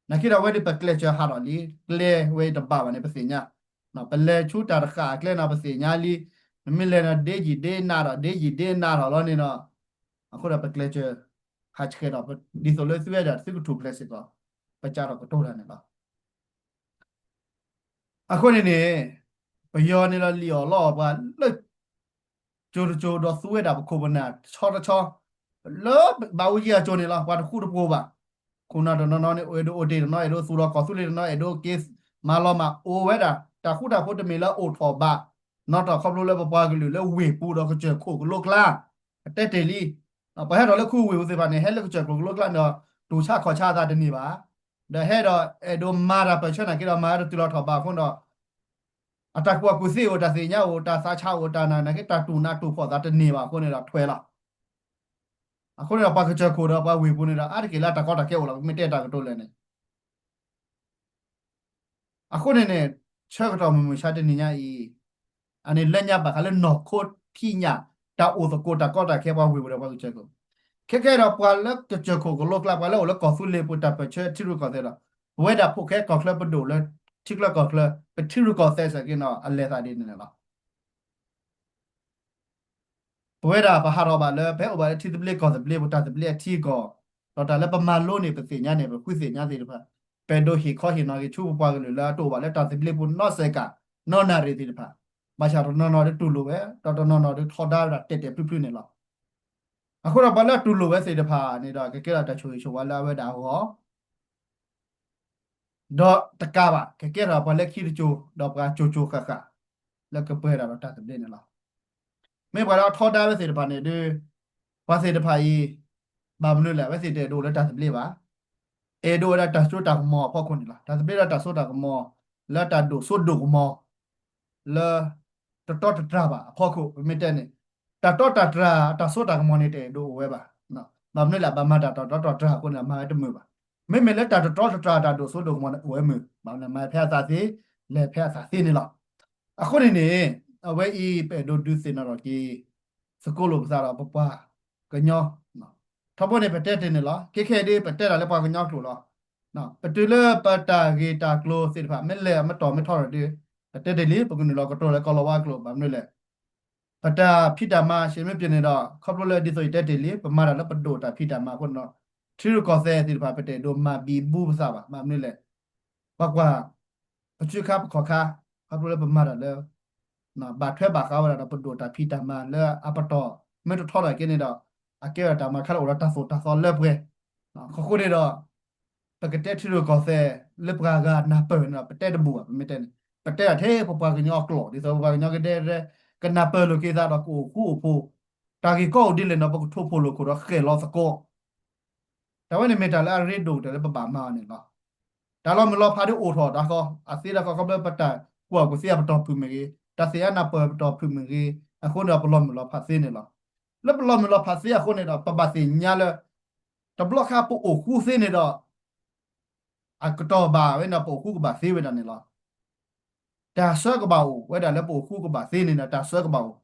နာ်က့ဒီး အဝဲဒၣ်ပကျဲးစၢးဟးထီၣ်လံ, ကျဲဝဲတဘၣ်ဘၣ်န့ၣ် ပသ့ၣ်ညါ, ပလဲၤဆူတၢ်တဃာ်အကျဲန့ၣ် ပသ့ၣ်ညါလံ, ပမ့ၢ်လဲၤဒီးဒ့ယံာ်ဒ့နးဒီး ဒ့ယံာ်ဒ့နးထီၣ်လီၤန့ၣ်ဒီး အဃိဒီးပကျဲးစၢး ဟးဆှဲးဒီး ဒ်သိးလၢသုဝဲဒၣ်သုကထူၣ်ဖျဲးစ့ၢ်ကီး ပကးထီၣ်ကတိၤတၢ်န့ၣ်လီၤ. အဃိန့ၣ်န့ၣ် ပယီၤန့ၣ်ဒီးလံၣ်အီၣ်လီအီၣ်ပှၤလၢ ကၠိတကၠိ ဒီးသူဝဲဒၣ်ပခိၣ်ပနၢ်တဆီတဆီ လၢဘၣ်အူယံၤအကၠိန့ၣ်လီၤ. ပှၤတဃူတဖိးဘၣ်. ခိၣ်နၢ်တနီၤနီၤန့ၣ် အဲၣ်ဒိးအိၣ်တ့ၢ်တနီၤ, အဲၣ်ဒိးသူၣ်ထီၣ်ကီၢ်သူလ့ၤတနီၤ, အဲၣ်ဒိးက့ၤမၤလီၤမၢ်အိၣ်ဝဲဒၣ်, တၢ်ဃူတၢ်ဖိးတမ့ၢ်လၢအိၣ်ထီၣ်ဘၣ်, နီၣ်ထီၣ်ခီဖျိလၢပပှၤကလုာ်လၢဝ့ၢ်ပူၤဒီးကစၢၢ်ခိၣ်ကလိကျါ, ပတဲတ့ၢ်လံ. ပှၤဟဲထီၣ်လၢခူဝ့ၢ်ပူၤသ့ၣ်တဖၣ်န့ၣ် ဟဲလၢကစၢၢ်ခိၣ်ကလိကျါန့ၣ်ဒီး တူၢ်ဆါခီၣ်ဆါအသးတန့ၢ်ဘၣ်. ဒီးဟဲဒီးအဲၣ်ဒိးမၤတၢ်ပၢၢ်ဆၢနာ်က့ဒီး မၤဝဲတတုၤလီၤထီၣ်ဘၣ်အဃိန့ၣ်ဒီး အတၢ်ကူၣ်ဘၣ်ကူၣ်သ့အိၣ်, တၢ်သ့ၣ်ညါအိၣ်, တၢ်သးဆးအိၣ်, တၢ်နာ်က့ တၢ်တူၢ်နးတူၢ်ဖှီၣ်သးတန့ၢ်ဘၣ်အဃိန့ၣ်ဒီးထွဲလီၤ. အဃိန့ၣ်ဒီး ပှၤကစၢၢ်ခိၣ်ဒီးပှၤဝ့ၢ်ပူၤန့ၣ်ဒီး အါတက့ၢ်လၢအတၢ်ကီတၢ်ခဲအိၣ်လီၤ, ပမ့ၢ်တဲတၢ်ကတိၤလၢာ်န့ၣ် အဃိန့ၣ်န့ၣ် ဆၢကတီၢ်မုၢ်မဆါတနံၤညါအံၤ အန့ၣ်လၢညါဘၣ်ဃးလၢနီၢ်ခိထံညၣ် တၢ်အိၣ်သကိးတၢ်ကီတၢ်ခဲပှၤဝ့ၢ်ပူၤဒီးပှၤကစၢၢ်ခိၣ်, ခဲကဲဒီးပှၤလၢကစၢၢ်ခိၣ်ကလိကျါ ပှၤလၢအိၣ်လၢကီၢ်သူလ့ၤပူၤ တၢ်ပၢၢ်ဆၢထံရူၢ်ကီၢ်သဲးဒီး ပဝဲဒၣ်ဖိၣ်ဃဲကီၢ်ချၢပဒိၣ်လၢထံချၢကီၢ်ချၢ ပထံရူၢ်ကီၢ်သဲးစ့ၢ်ကီးန့ၣ် အလဲၤသးဒ်န့ၣ်န့ၣ်လီၤ. ပဝဲဒၣ်ပဟးထီၣ်ဘၣ်လၢ ပဟဲအိၣ်ဘၣ်လၢထံသဘျ့ကီၢ်သဘျ့ ပတၢ်သဘျ့အထံအကီၢ်, ဒီးတၢ်လၢပမၤလိန့ၢ် ပသ့ၣ်ညါန့ၢ် ပဃုသ့ၣ်ညါသ့ၣ်တဖၣ်, ပအဲၣ်ဒိးဟ့ၣ်ခီဟ့ၣ်နီၤက့ၤဆူပပှၤကလုာ်လၢအတအိၣ်ဘၣ်လၢတၢ်သဘျ့ပူၤနီတစဲးကး နီနၣ်ရံၣ်သ့ၣ်တဖၣ်, ဘၣ်ဆၣ်တနီၤနီၤဒုးတူၢ်လိာ်ဝဲ ဒီးတနီၤနီၤဒုးထီဒါဝဲဒၣ်တဲာ်တဲာ်ဖျုးဖျုးန့ၣ်လီၤ. အဃိဒီးပှၤလၢအတူၢ်လိာ်ဝဲသ့ၣ်တဖၣ်န့ၣ်ဒီး ကကဲထီၣ်တၢ်ဆိၣ်ဂ့ၤဆိၣ်ဝါလၢအဝဲဒၣ်အဂီၢ် ဒီးတကးဘၣ် ကကဲထီၣ်ပှၤလၢခံတစိၤ ဒီးပှၤစိၤစိၤဃၣ်ဃၣ် လၢကပှဲၤဒၣ်ဒီးတၢ်သဘျ့န့ၣ်လီၤ. မ့ၢ်ပှၤလၢအထီဒါဝဲသ့ၣ်တဖၣ်န့ၣ်ဒီး ပှၤသ့ၣ်တဖၣ်အံၤ ဘၣ်မနုၤလဲၣ် အဝဲသ့ၣ်တအဲၣ်ဒိးလၢတၢ်သဘျ့ဘၣ်. အဲၣ်ဒိးဝဲဒၣ်တၢ်စိတၢ်ကမီၤအဖီခိၣ်န့ၣ်လီၤ. တၢ်သဘျ့ဒီးတၢ်စိတၢ်ကမီၤ လၢတၢ်ဒိၣ်စိဒိၣ်ကမီၤ လၢ တတီတတြၢ်ဘၣ်အဖီခိၣ် ပမ့ၢ်တဲန့ၣ် တၢ်တီတၢ်တြၢ် တၢ်စိတၢ်ကမီၤန့ၣ် တအဲၣ်ဒိးအိၣ်ဝဲဘၣ်. ဘၣ်မနုၤလဲၣ် ဘၣ်မၤတၢ်တတီတတြၢ်အဃိန့ၣ် မၤဝဲတမုာ်ဘၣ်. မ့မ့ၢ်လၢတၢ်တတီတတြၢ် တၢ်ဒိၣ်စိဒိၣ်ကမီၤန့ၣ် အိၣ်ဝဲမုာ်, ဘၣ်မနုၤလဲၣ် မၤဖဲအသးသ့, လဲၤဖဲအသးသ့န့ၣ်လီၤ. အဃိန့ၣ်န့ၣ် အဝဲအံၤ ပအဲၣ်ဒိးဒုးသ့ၣ်နီၣ်ထီၣ်က့ၤ သကိးလိာ်ပသးဒီးပပှၤကညီ ထီဘိန့ၣ် ပတဲတ့ၢ်န့ၣ်လီၤ. ခဲခဲအံၤဒ် ပတဲတၢ်လၢပှၤကညီကျိာ်လီၤ. ပတုၤလၢပတၢ်ဂ့ၢ်တၢ်ကျိၤသ့ၣ်တဖၣ် မ့ၢ်လဲၤမ့ၢ်တီၢ်မ့ၢ်ထီထီၣ်ဒီး ပတဲတ့ၢ်လံ ပကနုာ်လီၤကတိၤလၢကီၢ်လီၤဝါကျိာ် ဘၣ်မနုၤလဲၣ် ပတၢ်ဖံးတၢ်မၤ ဆ့မ့ၢ်ပျ့ၤန့ၣ်ဒီး ခီဖျိလၢဒ်သိးယတဲတ့ၢ်လံ ပမၤတၢ်လၢပဒိၣ်တၢ်ဖံးတၢ်မၤအဃိန့ၣ်ဒီး ထံရူၢ်ကီၢ်သဲးသ့ၣ်တဖၣ် ပတအဲၣ်ဒိးမၤဘံဘူပသးဘၣ်. ဘၣ်မနုၤလဲၣ် ပကွၢ် ပစုခါပခီၣ်ခါ ခီဖျိလၢပမၤတၢ်လၢ ဘၣ်ထွဲဘၣ်ဃးဝဲဒၣ်ဒီးပဒိၣ်တၢ်ဖံးတၢ်မၤလၢအပတီၢ် မ့ၢ်တထီထီၣ်က့ၤန့ၣ်ဒီး အကဲဝဲဒၣ်တၢ်မၤခါလၢအိၣ်ဒီးတၢ်သိၣ်တၢ်သီလၢပှဲၤ အဃိန့ၣ်ဒီး ပကတဲထံရူၢ်ကီၢ်သဲးလၢပှၤဂၤနၢ်ပၢၢ်န့ၣ်ဒီး ပတဲတဘူၣ်ဘၣ်. ပမ့ၢ်တဲန့ၣ် ပတဲဒၣ်ထဲပပှၤကညီအကျိာ် ဒ်သိးပပှၤကညီကဒဲကဒဲ ကနၢ်ပၢၢ်လိာ်က့ၤသးဒီးကအိၣ်ဃူအိၣ်ဖိး, တၢ်ဂ့ၢ်ကီအိၣ်ဒ်လဲၣ်န့ၣ်ဒီး ပကထိၣ်ဖှိၣ်လိာ်ခိၣ်ဒီးဃဲၣ်လီၤသကိး တၢ်ဝဲန့ၣ်မ့ၢ်တၢ်လၢအရ့ဒိၣ်တၢ်လၢပဘၣ်မၤအီၤန့ၣ်လီၤ. တၢ်လီၤမုၢ်လီၤဖးဒ်အိၣ်ထီၣ်တၢ်ဃီ အသ့တၢ်ဃီ ခီဖျိပတၢ်ကူၣ်ဘၣ်ကူၣ်သ့အပတီၢ်ဖုၣ်မ့ၢ်ဂ့ၤ, တၢ်သ့ၣ်ညါနၢ်ပၢၢ်ပတီၢ်ဖုၣ်မ့ၢ်ဂ့ၤ, အဃိန့ၣ်ဒီးပလီၤမုၢ်လီၤဖးသ့န့ၣ်လီၤ. လၢပလီၤမုၢ်လီၤဖးသ့အဃိန့ၣ်ဒီး ပဘၣ်သ့ၣ်ညါလၢ တဘျီခါပအိၣ်ဃူသ့န့ၣ်ဒီး အကတီၢ်ဘၣ်ဝဲန့ၣ်ဒီး ပအိၣ်ဃူကဘၣ်သ့ဝဲဒၣ်န့ၣ်လီၤ. တၢ်ဆၢကဘၣ်အိၣ်ဝဲဒၣ်လၢပအိၣ်ဃူကဘၣ်သ့န့ၣ်ဒီး တၢ်ဆၢကဘၣ်အိၣ်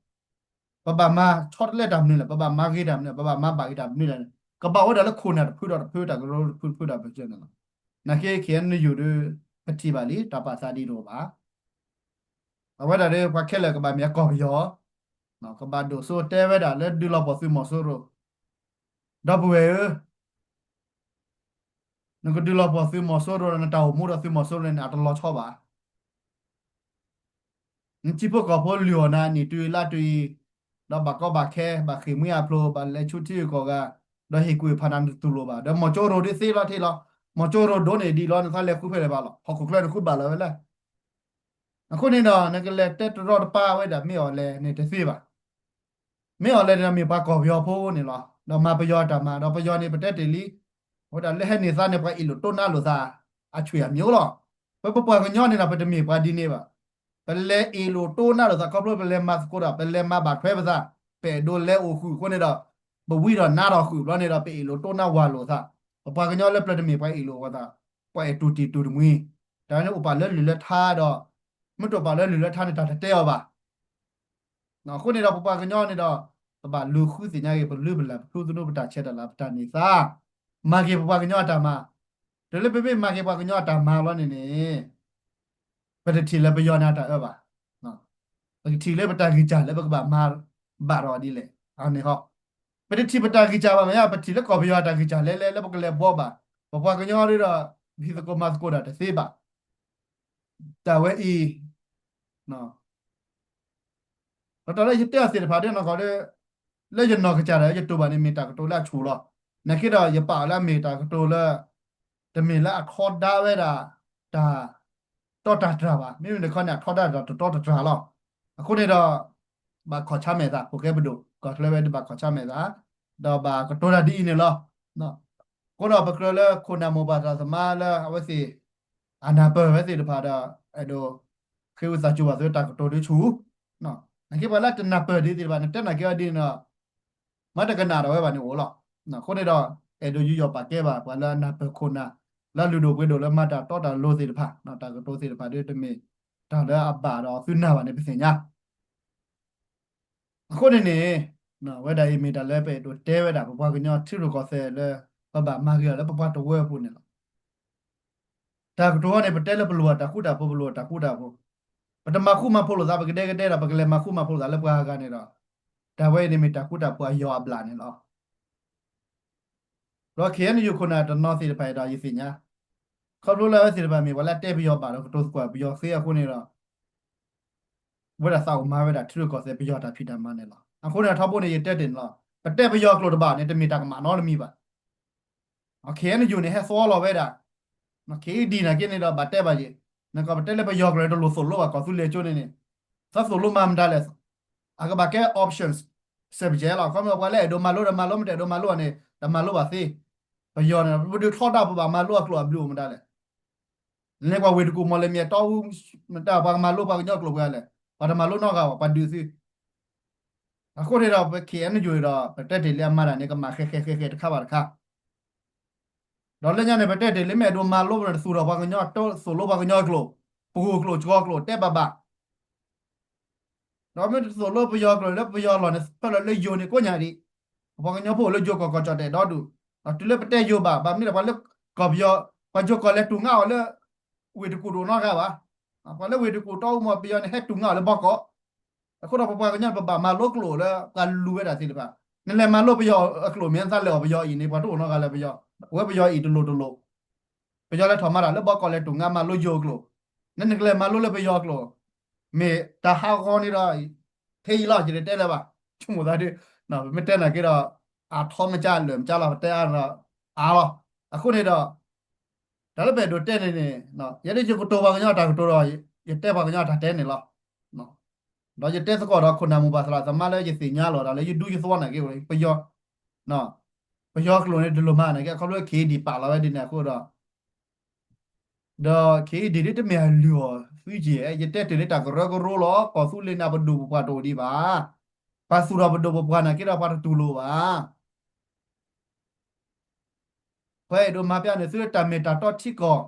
ပဘၣ်မၤဆီတလဲတၢ်မနုၤလဲၣ်, ပဘၣ်မၤဂ့ၤတၢ်မနုၤလဲၣ်, ပဘၣ်မၤဘၣ်ဂ့ၤတၢ်မနုၤလဲၣ်န့ၣ် ကဘၣ်အိၣ်ဝဲဒၣ်လၢခိၣ်နၢ်တဖုဒီးတဖု တၢ်ကရၢတဖုတဖုတၢ်ပၢၢ်ဆၢန့ၣ်လီၤ. နာ်က့ ခ့ၣ်အဲၣ်ယူၣ် ဒီး ပထံၣ်ဘၣ်လံ တၢ်ပာ်သးဒ်တအိၣ်ဘၣ် အဝဲဒၣ်ဒီး ပှၤခဲလၢာ်ကဘၣ်မ့ၢ်အကီၢ်ပယီၤ, ကဘၣ်ဒိၣ်စိတဲဝဲဒၣ်လၢဒုးလီၤပှီၢ်သုးမီၤစိရိၤ, ဒီပုၢ်ဝဲၢ်ဧၢ, နကဒုးလီၤပှီၢ်သုးမီၤစိရိၤဒီး နတၢ်အိၣ်မူဒီးသုးမီၤစိရိၤန့ၣ် အတလီၤဆီဘၣ်. နထံဖိကီၢ်ဖိလုၢ်အီၣ်နၤနံၣ်တုၤလါတုၤအံၤ, ဒီးဘၣ်ကီဘၣ်ခဲ ဘၣ်ဃ့ၢ်မှံဟးဖျိး ဘၣ်လဲၤဆူထံဂုၤကီၢ်ဂၤ, ဒီးဟ့ၣ်ကူၣ်ဖးနၤနတတူၢ်လိာ်ဘၣ်, ဒီးမီၤစိရိၤဒ်သ့လီၤထံလီၤ, မီၤစိရိၤဒိၣ်န့ၢ်ဒံးလီၤ နသးလဲၤဃုဖဲလဲၣ်ဘၣ်လီၤ, ဟီၣ်ခိၣ်ချၢနဃုဘၣ်လီၤဝဲလဲၣ်. အဃိန့ၣ်ဒီး နကလဲၤတဲတရီတပါဝဲဒၣ် မ့ၢ်အီၤလဲၣ်န့ၣ်တသ့ဘၣ်. မ့ၢ်အီၤလဲၣ်န့ၣ်ဒီး မ့ၢ်ပှၤကီၢ်ပယီၤဖိန့ၣ်လီၤ. ဒီးမၤပယီၤအတၢ်မၤ ဒီးပယီၤန့ၣ် ပတဲတ့ၢ်လံ, အဝဲဒၣ်လၢဟဲန့ၢ်သးန့ၣ် ပှၤအ့ၣ်လိာ်တိၢ်နါလိာ်သး အဆွေအမျိုးလီၤ. ပပပှၤကညီန့ၣ်ဒီး ပတမ့ၢ်ပှၤဒ်န့ၣ်ဘၣ်. ပလဲၤအ့ၣ်လိာ်တိၢ်နါလိာ်သး ခီဖျိပလဲၤမၤသကိးဒီး ပလဲၤမၤဘၣ်ထွဲပသး, ပအဲၣ်ဒိးလဲၤအိၣ်ဃုာ်အဃိန့ၣ်ဒီး ပဝံဒီးနါထီၣ်ဃုာ်ဘျီန့ၣ်ဒီး ပအ့ၣ်လိာ်တိၢ်နါဝၤလိာ်သး, ပပှၤကညီလၢပျၢၤတမ့ၢ်ပှၤအ့ၣ်လိာ်ဝဲသး, ပှၤအဲၣ်တူၢ်တံၢ်တူၢ်တမှံၤ, တၢ်န့ၣ်အိၣ်ပာ်လၢလုၢ်လၢထါဒီး မ့ၢ်တအိၣ်ပာ်လၢလုၢ်လၢထါန့ၣ် တၢ်တတဲအီၤဘၣ်. အဃိန့ၣ်ဒီး ပပှၤကညီန့ၣ်ဒီး ပဘၣ်လူၤဃုသ့ၣ်ညါက့ၤ ပလုၢ်ပလၢ် ပဖျိသနူ ပတၢ်ဆဲးတၢ်လၤ ပတၢ်န့ၢ်သါ, မၤက့ၤပပှၤကညီအတၢ်မၤ, တုၤလၢပမ့ၢ်မၤက့ၤပှၤကညီအတၢ်မၤလီၤန့ၣ်န့ၣ် ပတထံၣ်လၢပယီၤန့ၣ်အတၢ်အၢဘၣ်. ပကထံၣ်လၢပတၢ်ဂံၢ်စၢ်လၢပကဘၣ်မၤဘၣ်ဒီးဒ်လဲၣ်န့ၣ်ဟီ, ပတထံၣ်ပတၢ်ဂံၢ်စၢ်ဘၣ်မ့ၢ်ဧါ, ပထံၣ်လၢကီၢ်ပယီၤအတၢ်ဂံၢ်စၢ်လဲၤလဲၤလၢပကလဲၤဘှီဘၣ်, ပပှၤကညီဒ်ဒီး ဟံၣ်သကိးမၤသကိးဒီးတသ့ဘၣ်. တၢ်ဝဲအံၤ ဒီးတၢ်လၢယတဲအီၤသ့ၣ်တဖၣ်ဒ်နီၢ်ကီၢ်ဒီး လၢယနီၢ်ကစၢ်ဒီး ယတိၢ်ဘၣ်န့ၣ် မ့ၢ်တၢ်ကတိၤလၢအဆူၣ်လီၤ. နာ်က့ဒီးယပာ်အီၤလၢအမ့ၢ်တၢ်ကတိၤလၢ တမ့ၢ်လၢအထီဒါဝဲဒၣ် တၢ်တီတၢ်တြၢ်ဘၣ်. မ့မ့ၢ်တခီန့ၣ် အထီဒါတၢ်တတီတတြၢ်လီၤ. အဃိန့ၣ်ဒီး ဘၣ်ခီၣ်ဆါမဲာ်သး ဖိၣ်ဃဲပဒိၣ် ကီၢ်ချၢဝဲဒၣ်ဘၣ်ခီၣ်ဆါမဲာ်သး ဒီးဘၣ်ကတိၤတၢ်ဒ်အံၤန့ၣ်လီၤ. အဃိဒီးပကြၢးလၢခိၣ်နၢ်မိၢ်ပၢ်သရၣ်သမါလၢအဝဲသ့ၣ် အနၢ်ပၢၢ်ဝဲသ့ၣ်တဖၣ်ဒီး အဲၣ်ဒိး ဃ့ဝံသးစူၤဘၣ်သုတၢ်ကတိၤဒ်ဆူၣ်, နာ်က့ပှၤလၢတနၢ်ပၢၢ်ဒ်သ့ၣ်တဖၣ် နတဲနာ်က့အီၤဒ်န့ၣ်ဒီး မ့ၢ်တကနၣ်ဒီးဝဲဘၣ်န့ၣ်အိၣ်လီၤ. အဃိန့ၣ်ဒီး အဲၣ်ဒိးယူးယီၣ်ပာ်ကဲဘၣ် ပှၤလၢအနၢ်ပၢၢ်ခိၣ်နၢ် လၢအလုၢ်ဒိၣ်ပှ့ၤဒိၣ်လၢမၤတၢ်တီတၢ်လိၤသ့ၣ်တဖၣ်, တၢ်ကတိၤသ့ၣ်တဖၣ်ဒ်တမ့ၢ်တၢ်လၢအဘၣ်ဒီးသုနၢ်ဘၣ်န့ၣ် ပသ့ၣ်ညါ အဃိန့ၣ်န့ၣ် ဝဲဒၣ်အံၤမ့ၢ်တၢ်လၢပအဲၣ်ဒိးတဲဝဲဒၣ် ပပှၤကညီထံရူၢ်ကီၢ်သဲးလၢ ပဘၣ်မၤဂ့ၤအီၤလၢပပှၤတဝၢအပူၤန့ၣ်လီၤ. တၢ်ကတိၤဟီန့ၣ် ပတဲလၢပလိၣ်ဘၣ်တၢ်ဃူတၢ်ဖိး ပလိၣ်ဘၣ်တၢ်ဃူတၢ်ဖိး, ပတမၤဃူမၤဖိးလိာ်သး ပကဒဲကဒဲဒီး ပကလဲၤမၤဃူမၤဖိးလိာ်သးလၢပှၤဂၤဂၤန့ၣ်ဒီး တၢ်ဝဲအံၤန့ၣ်မ့ၢ်တၢ်ဃူတၢ်ဖိးအယီၤအဘျၣ်န့ၣ်လီၤ. ဒီး ခ့ၣ်အဲၣ်ယူၣ် ခိၣ်နၢ်တနီၤသ့ၣ်တဖၣ်အံၤဒီး ယသ့ၣ်ညါ ခီဖျိလၢအဝဲသ့ၣ်တဖၣ်မ့ၢ်ပှၤလၢအတဲပယီၤဘၣ်ဒီး ကတိၤသကိးပယီၤသ့အဃိန့ၣ်ဒီး ဝဲဒၣ်သးအိၣ်မၤဝဲဒၣ်ထံရူၢ်ကီၢ်သဲးပယီၤတၢ်ဖံးတၢ်မၤန့ၣ်လီၤ. အဃိန့ၣ်ထီဘိန့ၣ် ယတဲတ့ၢ်န့ၣ်လီၤ. ပတဲပယီၤကျိာ်တဘၣ်န့ၣ် တမ့ၢ်တၢ်ကမၣ်နီတမံၤဘၣ်. ခ့ၣ်အဲၣ်ယူၣ် န့ၣ် ဟဲသီလီၤဝဲဒၣ် ခ့ၣ်အံၣ်ဒံၣ် နာ်က့န့ၣ်ဒီး ဘၣ်တဲဘၣ်ယဲၢ်, နကီၢ်ပတဲလၢပယီၤကျိာ်န့ၣ် တလိၣ်သိၣ်လိဘၣ်ကီၢ်သူလ့ၤကၠိန့ၣ်န့ၣ်, သးသိၣ်လိမၤမတၤလဲၣ်. အကဘၣ်ကဲ options စဲးပကဲလီၤ. ခီမ့ၢ်ပှၤလၢအဲၣ်ဒိးမၤလိဒီးမၤလိ မ့ၢ်တအဲၣ်ဒိးမၤလိဘၣ်န့ၣ် တမၤလိဘၣ်သ့. ပယီၤန့ၣ် ပဒုးထီဒါ ပဘၣ်မၤလိအကျိာ်အဘျုးအိၣ်မတၤလဲၣ်. လၢပှၤဝ့ၢ်တကူၣ်မီၢ်လမၠဲၣ်တီအူ မတၤ ပှၤကမၤလိပှၤကညီကျိာ်ပှဲၤလဲၣ်. ပှၤတမၤလိနီတဂၤဘၣ် ပှၤဒုးသု အဃိန့ၣ်ဒီး ပ ခ့ၣ်အဲၣ်ယူၣ် န့ၣ်ဒီး ပတဲတ့ၢ်လံအမၤတၢ်န့ၣ် ကမၣ်ဃဲဃဲဃဲဃဲတခါဘၣ်တခါ, ဒီးလၢညါန့ၣ် ပတဲတ့ၢ်လံ မ့ၢ်အဲၣ်ဒိးမၤလိန့ၣ် တသူၣ်ထီၣ်ပှၤကညီ တသိၣ်လိပှၤကညီအကျိာ်, ပဂိၢ်ကျိာ် ကီၤကျိာ် တဲဘၣ်ဘၣ် ဒီးမ့ၢ်တသိၣ်လိပယီၤကျိာ်န့ၣ် လၢပယီၤလီၢ်န့ၣ် ဖဲလီၤလၢယိၤန့ၣ်ကိးညါဒံး, ပပှၤကညီဖိအိၣ်လၢယိၤကီၢ်ကီၢ်ကၠီၣ်တဲာ်ဒီဒူၣ်, ဒီးတုၤလၢပတဲယိၤဘၣ် ဘၣ်မနုၤလဲၣ် ပှၤလၢကီၢ်ပယီၤ ပှၤယိၤကီၢ်လဲၤတူၢ်ငါအီၤလၢ ဝ့ၢ်တကူၣ်တအိၣ်နီတဂၤဘၣ်, ပှၤလၢဝ့ၢ်တကူၣ်တီအူမီၢ်ပယီၤန့ၣ် ဟဲတူၢ်ငါအီၤလၢဘီကီး, အဃိဒီးပပှၤကညီန့ၣ် ပဘၣ်မၤလိကျိာ်လၢပှၤလူၤဝဲဒၣ်သ့ၣ်တဖၣ်, နလဲၤမၤလိပယီၤအကျိာ် မ့ၢ်နသးလဲၤအီၣ်ပယီၤအံၤန့ၣ် ပှၤတအိၣ်နီတဂၤလၢပယီၤ, အဝဲပယီၤအံၤတလိၣ်တလိၣ်, ပယီၤလဲၤထီၣ်မၤတၢ်လၢဘီကီး လဲၤတူၢ်ငါမၤလိယိၤအကျိာ်, နနကလဲၤမၤလိလၢပယီၤအကျိာ်, မ့ၢ်တၢ်ဟးဂီၤန့ၣ်ဒီး ဖဲအံၤလီၤ ယတတဲလၢၤဘၣ်, ဆိကမိၣ်သးဒ်, ပမ့ၢ်တဲနာ်က့ဒီး အထီမကၢလၢာ်မကၢလီၤ ပတဲအါန့ၣ်ဒီး အါလီၤ, အဃိန့ၣ်ဒီး တၢ်လၢပအဲၣ်ဒိးတဲန့ၣ်န့ၣ် ယဲဒၣ်ယကတိၤပှၤကညီတၢ်ကတိၤဒီး ယတဲပှၤကညီတၢ်တဲန့ၣ်လီၤ. ဒီးယတဲသကိးဒီးခိၣ်နၢ်မိၢ်ပၢ်သရၣ်သမါလၢယသ့ၣ်ညါလီၤဒီး လၢယဒူယသဝီနာ်က့ ပယီၤ, ပယီၤကျိာ်န့ၣ် တလိၣ်မၤနာ်က့ အခီဖျိ ခ့ၣ်အံၣ်ဒံၣ် ပာ်လီၤဝဲဒ်န့ၣ်အဃိဒီး, ဒီး ခ့ၣ်အံၣ်ဒံၣ် ဒ်တမ့ၢ်အလုၢ်အီၣ်သုက့ၢ်, ယတဲတ့ၢ်လံတၢ်ကရၢကရိလီၤ, ကီၢ်သူလ့ၤန့ၣ် ပဒိၣ်ပပှၢ်တအိၣ်ဒံးဘၣ်, ပှၤသူၣ်ထီၣ်ပဒိၣ်ပပှၢ်နာ်က့ဒီး ပှၤတတူၢ်လိာ်ဘၣ် ပှၤအဲၣ်ဒိးမၤပျၢ်န့ၣ် သုလၢတၢ်မ့ၢ်တၢ်တီထံကီၢ်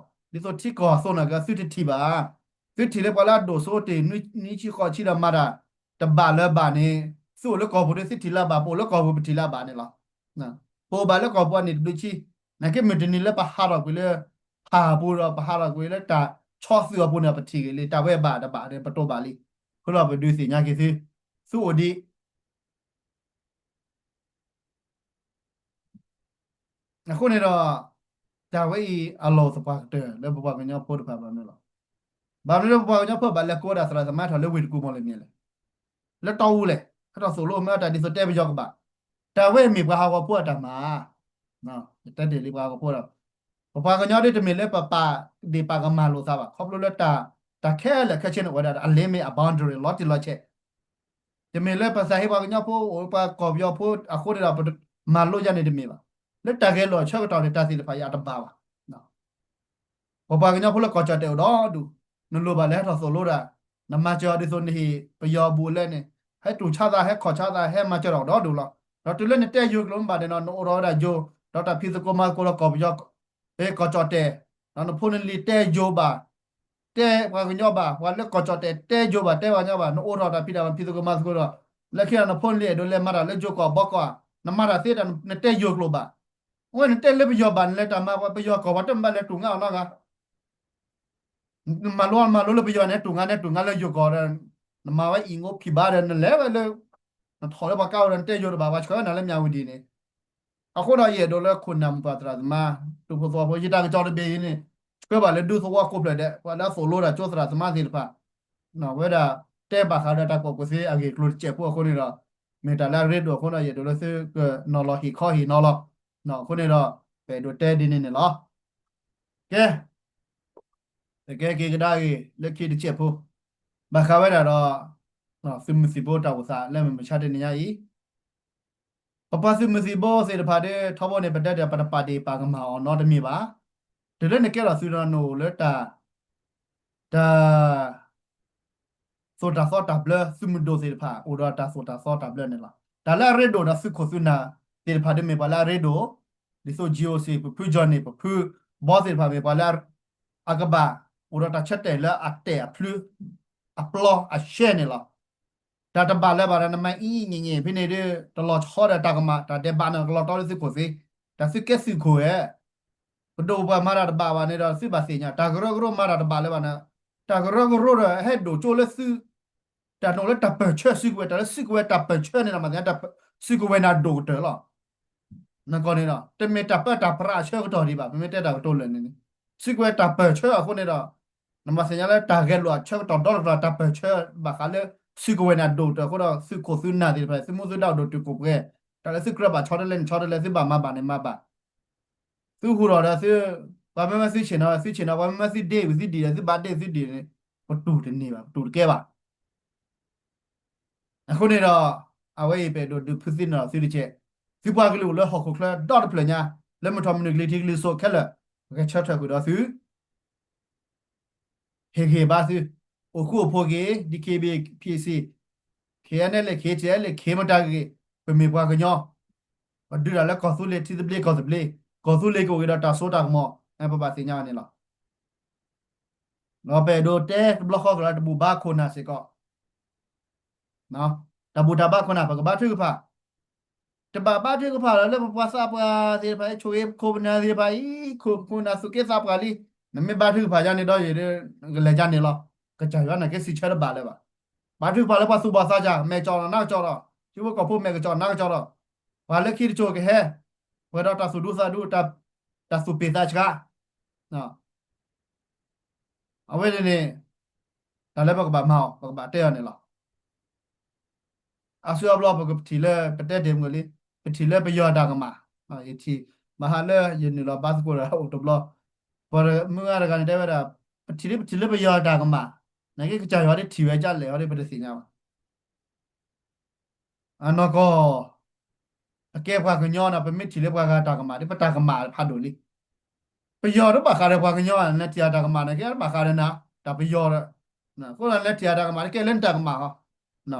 ဒ်သိးထံကီၢ်အသိးနာ်က့ သုတထံၣ်ဘၣ်. သုထံၣ်လၢပှၤလၢအဒိၣ်စိတ့ၢ် နွံဆံဃိးဆံဒီးမၤတၢ်တဘၣ်လၢၤဘၣ်န့ၣ် သုအိၣ်လၢကီၢ်ပူၤဒီး သုထံၣ်လၢၤဘၣ်, ပအိၣ်လၢကီၢ်ပူၤ ပထံၣ်လၢၤဘၣ်န့ၣ်လီၤ. ပအိၣ်ဘၣ်လၢကီၢ်ပူၤအနံၣ်တဘျုးဆံ, နာ်က့မုၢ်တနံၤလၢပဟးထီၣ်ကွံာ်လၢ ဖးပူၤဒီး ပဟးထီၣ်ကွံာ်လၢတၢ်ဆီသုးအပူၤန့ၣ် ပထံၣ်က့ၤလံ တၢ်ဝဲဘၣ်တဘၣ်ဒီး ပတိၢ်ဘၣ်လံ. အဃိဒီးပဒုးသ့ၣ်ညါက့ၤသု, သုအိၣ်ဒံး အဃိန့ၣ်ဒီး တၢ်ဝဲအံၤအလီၢ်သပှၢ်ကတၢၢ်လၢပပှၤကညီဖိတဖၣ်ဘၣ်မနုၤလီၤ. ဘၣ်မနုၤလၢပပှၤကညီဖိဘၣ်လဲၤကိးဒၣ်သရၣ်သမါထီၣ်လၢဝ့ၢ်တကူၣ်မီၢ်လမၠဲၣ်လဲၣ်, လၢတီအူလဲၣ်, ဟဲထီၣ်သိၣ်လိမ့ၢ်တၢ်ဒ်သိးတဲပယီၤကဘၣ်, တၢ်ဝဲအံၤမ့ၢ်ပှၤဟးဂီၤဖိအတၢ်မၤ, ယတဲတ့ၢ်လံပှၤဟးဂီၤဖိဒီး ပပှၤကညီဒ်တမ့ၢ်လၢပပာ်ဒ့ၣ်ပာ်ကမၣ်လိာ်သးဘၣ်, ခီဖျိလၢတၢ် တၢ်ခဲလၢာ်ခဲဆ့န့ၣ် အိၣ်ဝဲဒၣ်အ limit အ boundary လီၤတံၢ်လီၤဆဲး တမ့ၢ်လၢပသးဟ့ပှၤကညီဖိ အိၣ်ပှၤကီၢ်ပယီၤဖိအဃိန့ၣ်ဒီး ပမၤလိယါန့ၣ်တမ့ၢ်ဘၣ်. လၢတၢ်ဂဲၤလိာ်အဆၢကတီၢ်န့ၣ် တၢ်သ့ၣ်တဖၣ်အံၤအတဘၣ်ဘၣ်. ပပှၤကညီဖိလၢကီၢ်ကၠီၣ်တဲၣ်အိၣ်ဒီဒူၣ်, နလိၣ်ဘၣ်လဲၤဟဲထီၣ်သိၣ်လိတၢ်, နမၤစၢၤအီၤဒ်သိးနဟ့ၣ်ပယီၤအဘူးအလဲန့ၣ် ဟဲတူၢ်ဆါသး ဟဲခီၣ်ဆါသး ဟဲမၤစၢၤထီၣ်ဒီဒူၣ်လီၤ. ဒီးတုၤလၢနတဲယိၤကျိာ်မ့ၢ်ဘၣ်န့ၣ်ဒီး နအိၣ်ထီၣ်ဝဲဒၣ်ယိၤ, ဒီးတၢ်ဖံးသကိးမၤသကိးဒီးကီၢ်ပယီၤ ဖဲကီၢ်ကၠီၣ်တဲၣ်, ဒီးနဖိနလံၤတဲယိၤဘၣ်, တဲပှၤကညီဘၣ်, ပှၤလၢကီၢ်ကၠီၣ်တဲၣ်တဲယိၤဘၣ် တဲပှၤကညီဘၣ်, နအိၣ်ထီၣ်တၢ်ဖံးတၢ်မၤဖံးသကိးမၤသကိးဒီး, လၢခံဒီးနဖိနလံၤအဲၣ်ဒိးလဲၤမၤတၢ်လၢယိၤကီၢ်ဘီကီၢ်ဧါ, နမၤတၢ်သ့တၢ် နတဲယိၤကျိာ်ဘၣ်. အဝဲနတဲလၢပယီၤဘၣ် နလဲၤတၢ်မၤပှၤပယီၤကီၢ် ပှၤတမ့ၢ်ဘၣ်လဲၤတူၢ်ငါအီၤနီတဂၤ နမၤလိမၤလိလၢပယီၤန့ၣ် တူၢ်ငါန့ၣ် တူၢ်ငါလၢယိၤကီၢ်ဒီး နမၤဝဲအံၤငိဖံးဘါဒီး နလဲၤဝဲလၢ နထီၣ်လၢပှၤကါအိၣ်ဒီး နတဲယိၤတဘၣ် ပှၤဆှၢဝဲနၤလၢမၠးဝတံၤန့ၣ်. အဃိဒီးယအဲၣ်ဒိးလၢခိၣ်နၢ်မိၢ်ပၢ်သရၣ်သမါ ဒူဖိသဝီဖိ ယတၢ်ကစီၣ်တဘ့ၣ်အံၤန့ၣ် ဆှၢဘၣ်လၢဒူသဝီကိးဖျၢၣ်ဒဲး ပှၤလၢအသိၣ်လိတၢ်ကၠိသရၣ်သမါသ့ၣ်တဖၣ် ဝဲဒၣ်တဲဘၣ်ဃးဒီးတၢ်ကူၣ်ဘၣ်ကူၣ်သ့အဂ့ၢ်အကျိၤတစဲးဖိအဃိန့ၣ်ဒီး မ့ၢ်တၢ်လၢအရ့ဒိၣ်အဃိဒီး ယအဲၣ်ဒိးလၢသုကနီၤလီၤဟ့ၣ်ခီဟ့ၣ်နီၤလီၤ. အဃိန့ၣ်ဒီး ပအဲၣ်ဒိးတဲဒ်န့ၣ်န့ၣ်လီၤ. ကဲ ပကဲက့ၤကဒါက့ၤလၢခံတစဲးဖိ ဘၣ်ဃးဝဲဒၣ်ဒီး သုးမုၢ်သံၣ်ဘိတၢ်အိၣ်သးလၢမုၢ်မဆါတနံၤညါအံၤ ပပှၤသုးမုၢ်သံၣ်ဘိသ့ၣ်တဖၣ်ဒီး ထီဘိန့ၣ် ပတဲဒီး ပတပာ်ဒ့ၣ်ပာ်ကမၣ်အီၤနီတမံၤဘၣ်. တုၤလၢနကဲထီၣ်သုးဒီး နအိၣ်လၢတၢ် တၢ် သိၣ်တၢ်သီတၢ်ဘျၢ သုးမုၢ်ဒိၣ်သ့ၣ်တဖၣ် အိၣ်ဒီးတၢ်သိၣ်တၢ်သီတၢ်ဘျၢန့ၣ်လီၤ. တၢ်လၢအရ့ဒိၣ်ဒီးသုးခိၣ်သုးနၢ်သ့ၣ်တဖၣ်ဒီး မ့ၢ်ပှၤလၢအရ့ဒိၣ်, ဒ်သိး GOC ပဖု Johnny ပဖု ဘီသ့ၣ်တဖၣ် မ့ၢ်ပှၤလၢ အကဘၣ် အိၣ်ဒီးတၢ်ဆၢတဲာ်လၢအတဲာ်အဖျု အပျီအရှဲန့ၣ်လီၤ. တၢ်တဘၣ်လၢၤဘၣ်ဒီး နမၤအံၤအံၤန့ၣ် ဖဲန့ၣ်ဒီး တလီၤဆီဒီးတၢ်ကမၣ် တၢ်ဒဲးဘးန့ၣ် ကလီၤတီလၢသုးခိၣ်သ့, တၢ်သုးကဲသုးခိၣ်ဧါ ပဒိၣ်ပပှၢ်မၤတၢ်တဘၣ်ဘၣ်န့ၣ်ဒီး သုဘၣ်သ့ၣ်ညါ တၢ်ကရၢကရိမၤတၢ်တဘၣ်လၢၤဘၣ်န့ၣ်, တၢ်ကရၢကရိဒီး ဟဲဒိၣ်ကၠိလၢသုး တၢ်နအိၣ်လၢတၢ်ပၢၢ်ဆၢစုကဝဲၤ တၢ်လၢစုကဝဲၤတၢ်ပၢၢ်ဆၢန့ၣ်ဒီး မၤသ့ၣ်ညါ စုကဝဲၤနၤဒိၣ်ကတၢၢ်လီၤ. နကီၢ်န့ၣ်ဒီး တမ့ၢ်တၢ်ပၢတၢ်ပြးအဆၢကတီၢ်ဒံးဘၣ် ပမ့ၢ်တဲတၢ်ကတိၤလၢာ်န့ၣ်န့ၣ်, စုကဝဲၤတၢ်ပၢၢ်ဆၢအဃိန့ၣ်ဒီး နမၤသ့ၣ်ညါလၢတၢ်ဂဲၤလိာ်အဆၢကတီၢ်ဒီတကတီၢ် တၢ်ပၢၢ်ဆၢဘၣ်ဃးလၢ စုကဝဲၤနၤဒိၣ်ကတၢၢ်အဃိဒီး သုးခိၣ်သုးနၢ်သ့ၣ်တဖၣ် သုးမူသုးဒါအိၣ်ဒိၣ်တုာ်ခိၣ်ပှဲၤ, တၢ်လၢသုကြၢးဘၣ်ဆီတလဲန့ၣ်ဆီတလဲ သုဘၣ်မၤဘၣ်န့ၣ်မၤဘၣ် သုဟူးထီၣ်ဒီးသု, ပှၤမ့ၢ်မ့ၢ်သုဆ့ၣ်နီၤ သုဆ့ၣ်နီၤ ပှၤမ့ၢ်မ့ၢ်သုဒ့ဝံၤသုဒံၣ်ဒီး သုဘၣ်ဒ့သုဒံၣ်န့ၣ် ပတူၢ်တန့ၢ်ဘၣ် ပတူၢ်တကဲဘၣ်. အဃိန့ၣ်ဒီး အဝဲအံၤပအဲၣ်ဒိးဒုးဖုးသ့ၣ်နီၣ်သုတကဲး, သုပှၤကလုာ်အိၣ်လၢဟီၣ်ခိၣ်ချၢဒီတဖျၢၣ်ညါ, လၢမုၢ်ထီၣ်မုၢ်နုာ်ကလံၤထံးကလံၤစိးခဲလၢာ်, ပကဆၢထၢၣ်ဃုာ်ဒီးသု ဟ့ၣ်ဂံၢ်ဘါသု, အိၣ်ဃူအိၣ်ဖိးက့ၤ DKBA PC, KNLA KTLA ခ့မတၤဂ့ၤ, ပမ့ၢ်ပှၤကညီ, ပဒုးတၢ်လၢကီၢ်သူလ့ၤထံသဘျ့ကီၢ်သဘျ့, ကီၢ်သူလ့ၤကအိၣ်က့ၤဒီးတၢ်စိတၢ်ကမီၤ, ပဘၣ်သ့ၣ်ညါန့ၣ်လီၤ. ဒီးပအဲၣ်ဒိးတဲတဘျီဃီကဒီး တဘူၣ်ဘါခိၣ်နၢ်စ့ၢ်ကီး, တၢ်ဘူၣ်တၢ်ဘါခိၣ်နၢ် ပကဘါထုကဖၣ်, တဘၣ်ဘါထုကဖၣ်လၢပပှၤသးပှၢ်သ့ၣ်တဖၣ် ဆိၣ်ဂ့ၤခိၣ်ပနၢ်သ့ၣ်တဖၣ်အံၤ ခိၣ်ပခိၣ်နၢ်သူၣ်က့သးပှၢ်လံ, နမ့ၢ်ဘါထုကဖၣ်ယါန့ၣ်ဒီး ယကလဲၤယါန့ၣ်လီၤ. ကစၢ်ယွၤန့ၣ်က့စံးဆၢတဘၣ်လၢၤဘၣ်. ဘါထုကဖၣ်လၢပှၤသူၣ်ဘီၣ်သးစၢ် မဲာ်ကၠီၣ်နါကၠီၣ်ဒီး ထံဖိကီၢ်ဖိမဲာ်ကၠီၣ်နါကၠီၣ်ဒီး ပှၤလၢခံတစိၤကဟဲ, ပှဲၤဒီးတၢ်သူၣ်ဒူသးဒူ တၢ်သူၣ်ပ့ၢ်သးဆှး အဝဲန့ၣ်န့ၣ် တၢ်လၢပကဘၣ်မၤအီၤ ပကဘၣ်တဲအီၤန့ၣ်လီၤ. အါစုအါဘျီ ပကထံၣ်လၢပတဲတ့ၢ်မုၢ်လံ, ပထံၣ်လၢပယီၤတၢ်ကမၣ်, ယထံၣ် မဟါလၢယနုာ်လီၤဘါသကိးဒီးအိၣ်တဘျီ, ပှၤမုၢ်ဂၤတဂၤန့ၣ်တဲဝဲဒၣ်, ပထံၣ်လၢပထံၣ်လၢပယီၤတၢ်ကမၣ်, နာ်က့ကစၢ်ယွၤဒ်ထံၣ်ဝဲဒ်လဲၣ် အီၤဒ်ပတသ့ၣ်ညါဘၣ်. အနီၢ်ကီၢ် အကဲပှၤကညီန့ၣ် ပမ့ၢ်ထံၣ်လၢပှၤဂၤတၢ်ကမၣ်ဒီး ပတၢ်ကမၣ်ဖးဒိၣ်လံ. ပယီၤတဘၣ်ဃးဒီးပှၤကညီဘၣ်, နထံၣ်အတၢ်ကမၣ်န့ၣ် ကဲတဘၣ်ဃးဒီးနၤ, တၢ်ပယီၤဒီး, အဃိဒီးနထံၣ်အတၢ်ကမၣ်န့ၣ် ကဲလၢနတၢ်ကမၣ်ဟီ,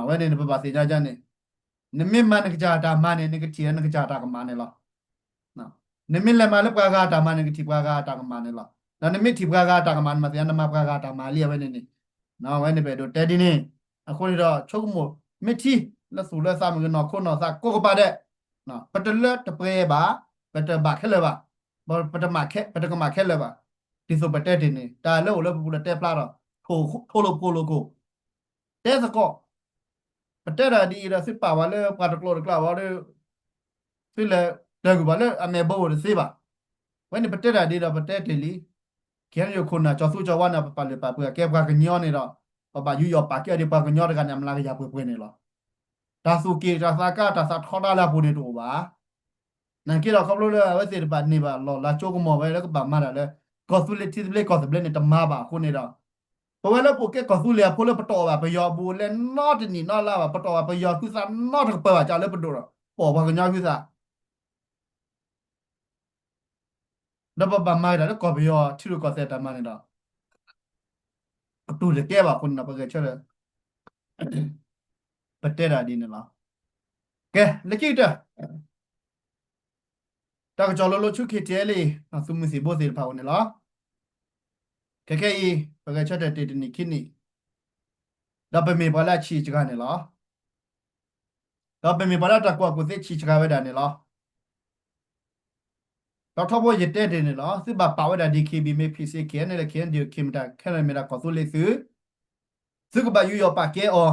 အဝဲန့ၣ်န့ၣ် ပဘၣ်သ့ၣ်ညါဒ်န့ၣ်, နမ့ၢ်မၤနကစၢ်တၢ်မၤန့ၣ် နကထံၣ်လၢနကစၢ်တၢ်ကမၣ်န့ၣ်လီၤ. နမ့ၢ်လဲၤမၤလၢပှၤဂၤတၢ်မၤန့ၣ် နကထံၣ်ပှၤဂၤတၢ်ကမၣ်န့ၣ်လီၤ. ဒီးနမ့ၢ်ထံၣ်ပှၤဂၤတၢ်ကမၣ်န့ၣ် မၤသ့ၣ်ညါ နမၤပှၤဂၤတၢ်မၤလံ အဝဲန့ၣ်န့ၣ်, အဝဲန့ၣ်ပအဲၣ်ဒိးတဲဒ်န့ၣ်, အဃိန့ၣ်ဒီး ဆိကမိၣ် မ့ၢ်ထံလၢသူၣ်လၢသးမ့ၢ်ဂ့ၤ နီၢ်ခိနီၢ်သးကိးကပၤဒဲး, ပတလၢတပှဲၤဘၣ်, ပတဘၣ်ခဲလၢာ်ဘၣ်, ပတမၤခဲ, ပတကမၣ်ခဲလၢာ်ဘၣ်. ဒ်သိးပတဲတ့ၢ်န့ၣ် တၢ်လၢအိၣ်လၢပပူၤလၢတဲဖျါဒီး ထိၣ်လိာ်ဖိလိာ်ကိၣ် တဲသကိး, ပတဲတၢ်ဒ်အံၤဒီး သုပာ်ဝဲလၢပှၤတကျိာ်တကျါဝဲဒီး သုလဲၤတၢ်ဂုာ်ဘၣ်လၢအမဲာ်ဘိတသ့ဘၣ်. ဝဲန့ၣ်ပတဲတၢ်ဒ်ဒီး ပတဲတ့ၢ်လံ, ခဲအံၤခိၣ်နၢ်ကၠီသူကၠီဝါန့ၣ် ပပာ်လုၢ်ပာ်ပှ့ၤအကဲပှၤကညီန့ၣ်ဒီး ပဘၣ်ယူးယီၣ်ပာ်ကဲအီၤဒ်ပှၤကညီတဂၤန့ၣ် အမျးကယၤပှဲၤပှဲၤန့ၣ်လီၤ. တၢ်သူၣ်က့ၣ်တၢ်သးကါ တၢ်သးထီဒါလၢအပူၤန့ၣ်တအိၣ်ဘၣ်. နာ်က့ဒီး ခီဖျိလၢအဝဲသ့ၣ်တဖၣ်န့ၢ်ဘၣ်လီၢ်လၤကၠိကမီၤဝဲလၢကဘၣ်မၤတၢ်လၢ ကီၢ်သူလ့ၤထံသဘျ့ကီၢ်သဘျ့န့ၣ် တမၤဘၣ်အဃိန့ၣ်ဒီး ပဝဲလၢပအိၣ်ကဲကီၢ်သူလ့ၤအဖိလၢပတီၢ်ဘၣ်ပယီၤအဘူးအလဲနီတနံၣ်နီလါဘၣ်, ပတီၢ်ဘၣ်ပယီၤဟုသးနီတကပၤဘၣ် ကလၢပဒိၣ်ဒီး ပအီၣ်ပှၤကညီဟုသး ဒီးပဘၣ်မၤက့ၤတၢ်လၢကီၢ်ပယီၤထံရူၢ်ကီၢ်သဲးတၢ်မၤန့ၣ်ဒီး ကတူၢ်တကဲဘၣ်အဃိန့ၣ်ဒီး ပဂဲၤဆၢထၢၣ် ပတဲဒၣ်ဒ်န့ၣ်လီၤ. ကဲ လၢခံကတၢၢ် တၢ်ကစီၣ်လိၤလိၤဆူ ခ့ထံအဲလ်အ့ သုးမုၢ်သံၣ်ဘိသ့ၣ်တဖၣ်အအိၣ်န့ၣ်လီၤ. ခဲခဲအံၤ ပဂဲၤဆၢထၢၣ်တ့ၢ်တနံၣ်ခံနံၣ်, ဒီးပမ့ၢ်ပှၤလၢအဆံးစှၤန့ၣ်လီၤ. ဒီးပမ့ၢ်ပှၤလၢတၢ်ကူၣ်ဘၣ်ကူၣ်သ့ဆံးစှၤဝဲဒၣ်န့ၣ်လီၤ. ဒီးထီဘိယတဲတ့ၢ်န့ၣ်လီၤ. သုဘၣ်ပာ်ဝဲဒၣ် ဒီး ခ့ဘံၣ် မ့ၢ် ဖံးစ့ ခဲအံၤန့ၣ်လၢ ခဲအံၤန့ၣ် ဒုး ခ့မတၤ ခဲအံၤန့ၣ်မ့ၢ်ဒၣ်ကီၢ်သူလ့ၤသုး, သုကဘၣ်ယူးယီၣ်ပာ်ကဲအီၤ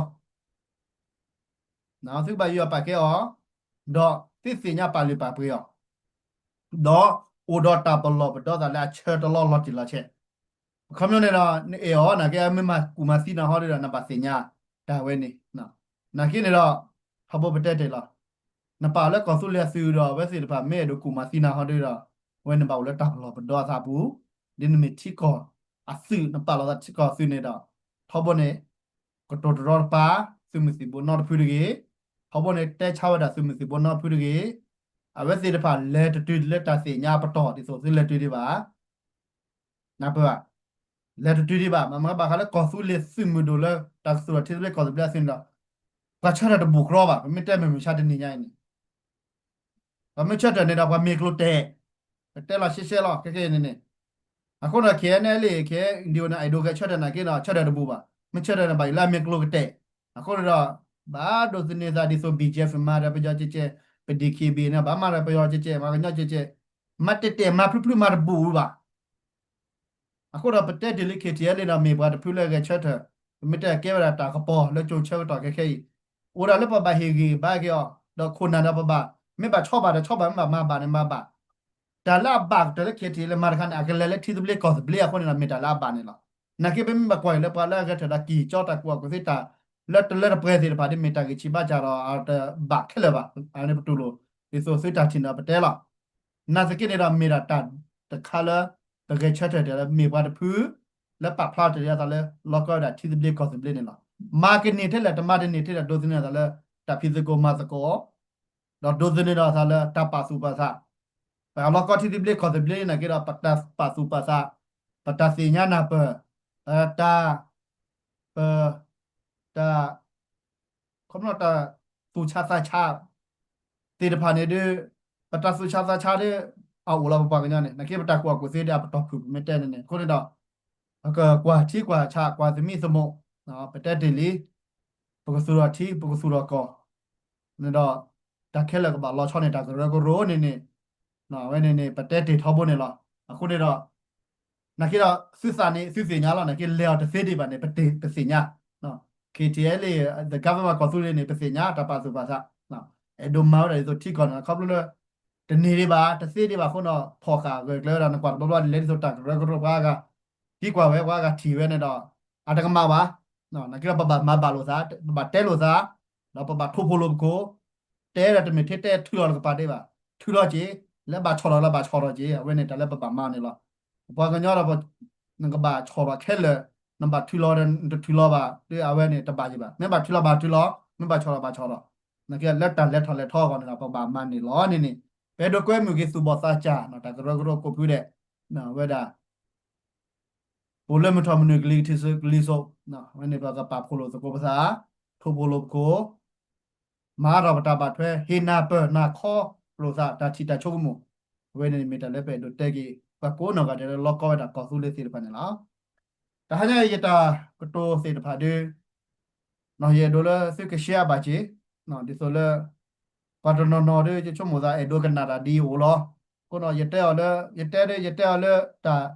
သုကဘၣ်ယူးယီၣ်ပာ်ကဲအီၤ, ဒီးသုသ့ၣ်ညါပာ်လုၢ်ပာ်ပှ့ၤအီၤ, ဒီးအိၣ်ဒီးတၢ်ပလီၢ်ပဒီသးလၢအဆၢတလီၢ်လီၤတံၢ်လီၤဆဲး, အခီပညီန့ၣ်ဒီး နအဲၣ်အီၤ နာ်က့အမ့ၢ်မၤကူၣ်မၤသံနၤဟီဒီး နဘၣ်သ့ၣ်ညါတၢ်ဝဲန့ၣ်, နာ်က့န့ၣ်ဒီး ထီဘိပတဲတ့ၢ်လီၤ. နပာ်လၢကီၢ်သူလ့ၤအသုးဒီး အဝဲသ့ၣ်တဖၣ်မ့ၢ်အဲၣ်ဒိးကူၣ်မၤသံနၤဟီဒီး အဝဲန့ၣ်ဘၣ်အိၣ်လၢတၢ်ပလီၢ်ပဒီအသးပူၤ, ဒ်နမ့ၢ်ထံကီၢ်အသုး နပာ်လီၤသးထံကီၢ်အသုးန့ၣ်ဒီး ထီဘိန့ၣ် ကတိၤတရီတပါ သုးမုၢ်သံၣ်ဘိနီတဖုတဂ့ၤ, ထီဘိန့ၣ်တဲဆါဝဲဒၣ်သုးမုၢ်သံၣ်ဘိနီတဖုတဂ့ၤ, အဝဲသ့ၣ်တဖၣ်လဲၤတတုၤလၢတၢ်သ့ၣ်ညါပတီၢ်ဒ်သိးသုလဲၤတုၤဒံးဘၣ် နၢ်ပၢၢ်ဘၣ်, လဲၤတတုၤဒံးဘၣ်, မ့ၢ်မ့ၢ်ဘၣ်ဃးလၢကီၢ်သူလ့ၤသုးမုၢ်ဒိၣ်လၢ တၢ်ကသူၣ်ထီၣ်ထံသဘျ့ကီၢ်သဘျ့အသုးန့ၣ်ဒီး ပှၤဆၢထၢၣ်တဘူၣ်ကြီဘၣ်, ပမ့ၢ်တဲမုၢ်မဆါတနံၤညါအံၤန့ၣ် ပှၤမ့ၢ်ဆၢထၢၣ်န့ၣ်ဒီး ပှၤမ့ၢ်ကျိၤတဲာ်, ပတဲလီၤရှဲရှဲလီၤ ခဲခဲအံၤန့ၣ်န့ၣ်, အဃိဒီး ခဲအံၤန့ၣ်လံ ခဲအံၤဒ်ဝဲန့ၣ် အဲၣ်ဒိးဂဲၤဆၢထၢၣ်နာ်က့ဒီး ဆၢထၢၣ်တဘူၣ်ဘၣ်, မ့ၢ်ဆၢထၢၣ်န့ၣ်ဘၣ်ယိၣ်လၢအမ့ၢ်ကျိၤကတဲာ်, အဃိန့ၣ်ဒီး ဘၣ်ဒိးသန့ၤသးဒ်သိး ဘံၣ်ကၠဲးဖံး မၤဒီးပယီၤကဲကဲ, ပဒံၣ်ခံဘံၣ်န့ၣ် ဘၣ်မၤဒီးပယီၤကဲကဲ မၤကညီကဲကဲ, မၤတဲာ်တဲာ်မၤဖျုးဖျုးမၤတဘူၣ်ဘၣ် အဃိဒီးပတဲတ့ၢ်လံ ခ့ထံအဲလ်အ့ ဒီးမ့ၢ်ပှၤတဖုလၢဂဲၤဆၢထၢၣ်, ပမ့ၢ်တဲကဲဝဲဒၣ်တၢ်ကပီၤလၢကၠိဆၢကတီၢ်ခဲခဲအံၤ, အိၣ်ဒၣ်လၢပဘၣ်ဟ့ၣ်ဂံၢ်ဘါက့ၤအီၤ, ဒီးခိၣ်နၢ်ဒီးပဘၣ်, မ့ၢ်ဘၣ်ဆီဘၣ်ဒီးဆီဘၣ် မ့ၢ်ဘၣ်မၤဘၣ်န့ၣ်မၤဘၣ်, တၢ်လၢအဘၣ်ကတၢၢ်လၢ ခ့ထံအဲလ်အ့ မၤတခါန့ၣ် အကလဲၤလၢထံသဘျ့ကီၢ်သဘျ့အဃိန့ၣ်ဒီး မ့ၢ်တၢ်လၢအဘၣ်န့ၣ်လီၤ. နာ်က့ပမ့ၢ်ဘၣ်ကွၢ်အံၤလၢပှၤလၢအဂဲၤဆၢထၢၣ်ဒီးကံၢ်ကၠီတၢ်ကူၣ်ဘၣ်ကူၣ်သ့တၢ် လၢတလၢတပှဲၤသ့ၣ်တဖၣ်ဒ်မ့ၢ်တၢ်ဂံၢ်ဆံးဘါစၢ်ဒီး အတဘၣ်ခဲလၢာ်ဘၣ်, အန့ၣ်ပတူၢ်လိာ်, ဒ်သိးသုတၢ်ထံၣ်န့ၣ်ဒီးပတဲလီၤ. နာ်သက့န့ၣ်ဒီးမ့ၢ်ဒၣ်တၢ်တခါလၢ ပဂဲၤဆၢထၢၣ်တၢ်လၢမ့ၢ်ပှၤတဖု လၢပာ်ဖျါတၢ်လၢအသးလၢ လီၤကီဝဲဒၣ်ထံသဘျ့ကီၢ်သဘျ့န့ၣ်လီၤ. မၤကန့ၢ်ထဲလဲၣ် တမၤတန့ၢ်ထဲလဲၣ် ဒိးသန့ၤအသးလၢ တၢ်ဖံးသကိးမၤသကိး ဒီးဒိးသန့ၤဒီးအသးလၢတၢ်ပာ်သူၣ်ပာ်သး, ပအလီၢ်ကီထံသဘျ့ကီၢ်သဘျ့နာ်က့ဒီး ပတၢ်ပာ်သူၣ်ပာ်သး, ပတၢ်သ့ၣ်ညါနၢ်ပၢၢ်, ပတၢ်, ပတၢ် ခီဖျိတၢ်သူၣ်ဆါသးဆါ သ့ၣ်တဖၣ်န့ၣ်ဒီး ပတၢ်သူၣ်ဆါသးဆါဒီး အအိၣ်လီၤပပှၤကညီန့ၣ် နာ်က့ပတၢ်ကူၣ်ဘၣ်ကူၣ်သ့ဒီးအပတီၢ်ဖုၣ် ပမ့ၢ်တဲန့ၣ်န့ၣ် အဃိန့ၣ်ဒီး ပကကွၢ်ထံကွၢ်ဆး ကွၢ်သမံသမိး, ပတဲတ့ၢ်လံ, ပကသူၣ်ထီၣ်ထံ ပကသူၣ်ထီၣ်ကီၢ်, န့ၣ်ဒီး တၢ်ခဲလၢာ်ကဘၣ်လီၤဆီန့ၣ် တၢ်ကရၢကရိန့ၣ်န့ၣ် အဝဲန့ၣ်န့ၣ် ပတဲတ့ၢ်ထီဘိန့ၣ်လီၤ. အဃိန့ၣ်ဒီး နာ်က့ဒီး သုသးန့ၣ် သုသ့ၣ်ညါလီၤ, နာ်က့လဲၤအီၤတသ့ဒံးဘၣ်န့ၣ် ပသ့ၣ်ညါ, ခ့ထံအဲလ်အ့ the government ကီၢ်သူလ့ၤန့ၣ် ပသ့ၣ်ညါ တၢ်ပာ်သူၣ်ပာ်သး, အဲၣ်ဒိးမၤဝဲဒၣ်ဒ်သိးထံကီၢ်န့ၣ် ခီဖျိလၢ တန့ၢ်ဒံးဘၣ် တသ့ဒံးဘၣ်အဃိန့ၣ် ဖီၣ်ဃာ်ဂၢၢ်ကျၢၤဝဲဒၣ် နကွၢ်တဘျီဘျီဒ်လဲၣ်ဒ်သိးတၢ်ကရၢကရိပှၤဂၤ သံကွၢ်ဝဲပှၤဂၤထံၣ်ဝဲန့ၣ်ဒီး အတကမၣ်ဘၣ်, နာ်က့ဒီးပဘၣ်မၤဘၣ်လိာ်သး ပဘၣ်တဲလိာ်သး, ဒီးပဘၣ်ထိၣ်ဖိလိာ်ပခိၣ် တဲဒီးတမ့ၢ်ထဲတဲထုးလီၤတကပၤဒံးဘၣ်, ထုးလီၤက့ၤ, လဲၤဘၣ်ဆီၣ်လီၤလၢဘၣ်ဆီၣ်လီၤက့ၤ အဝဲန့ၣ်တၢ်လၢပဘၣ်မၤန့ၣ်လီၤ. ပပှၤကညီဒီး နကဘၣ်ဆီၣ်လီၤခဲလၢာ်, နဘၣ်ထုးလီၤဒီးနတထုးလီၤဘၣ် ဒီးအဝဲန့ၣ်တဘၣ်ယံၤဘၣ်, မ့ၢ်ဘၣ်ထုးလီၤဘၣ်ထုးလီၤ, မ့ၢ်ဘၣ်ဆီၣ်လီၤဘၣ်ဆီၣ်လီၤ, နာ်က့လၢတၢ်လဲၤထီၣ်လဲၤထီအဂီၢ်န့ၣ်ဒီး ပဘၣ်မၤန့ၣ်လီၤန့ၣ်န့ၣ်, ပအဲၣ်ဒိးကွဲမုာ်က့ၤသူၣ်ဘီၣ်သးစၢ် တၢ်ကရၢကရိကိးဖုဒဲး, ဝဲဒၣ် ပအိၣ်လၢမုၢ်ထီၣ်မုၢ်နုာ်ကလံၤထံးဆူကလံၤစိး, အဝဲန့ၣ်ပကပာ်ဖှိၣ်လိာ်သကိးပသး, ထိၣ်ဖိလိာ်ပခိၣ်, မၤထီၣ်ပတၢ်ဘၣ်ထွဲ, ဟ့ၣ်နၢ်ပၢၢ်နၢ်ခီလိာ်သး တၢ်ထံၣ်တၢ်ဆိကမိၣ်, အဝဲန့ၣ်မ့ၢ်တၢ်လၢပအဲၣ်ဒိးတဲက့ၤ ပှၤကိးနီၢ်ဂၤဒဲးလၢလီၢ်ကီဝဲဒၣ်ကီၢ်သူလ့ၤသ့ၣ်တဖၣ်န့ၣ်လီၤ. တဟါညါအံၤယတၢ်ကတိၤသ့ၣ်တဖၣ်ဒီး ယအဲၣ်ဒိးလၢသုက share ဘၣ်က့ၤ, ဒ်သိးလၢ ပှၤတနီၤနီၤဒီး ယဆိကမိၣ်သးအဲၣ်ဒိးကနၣ်တၢ်ဒ်အံၤအိၣ်လီၤ. အဃိဒီး ယတဲအီၤလၢ ယတဲဒီး ယတဲအီၤလၢတၢ်,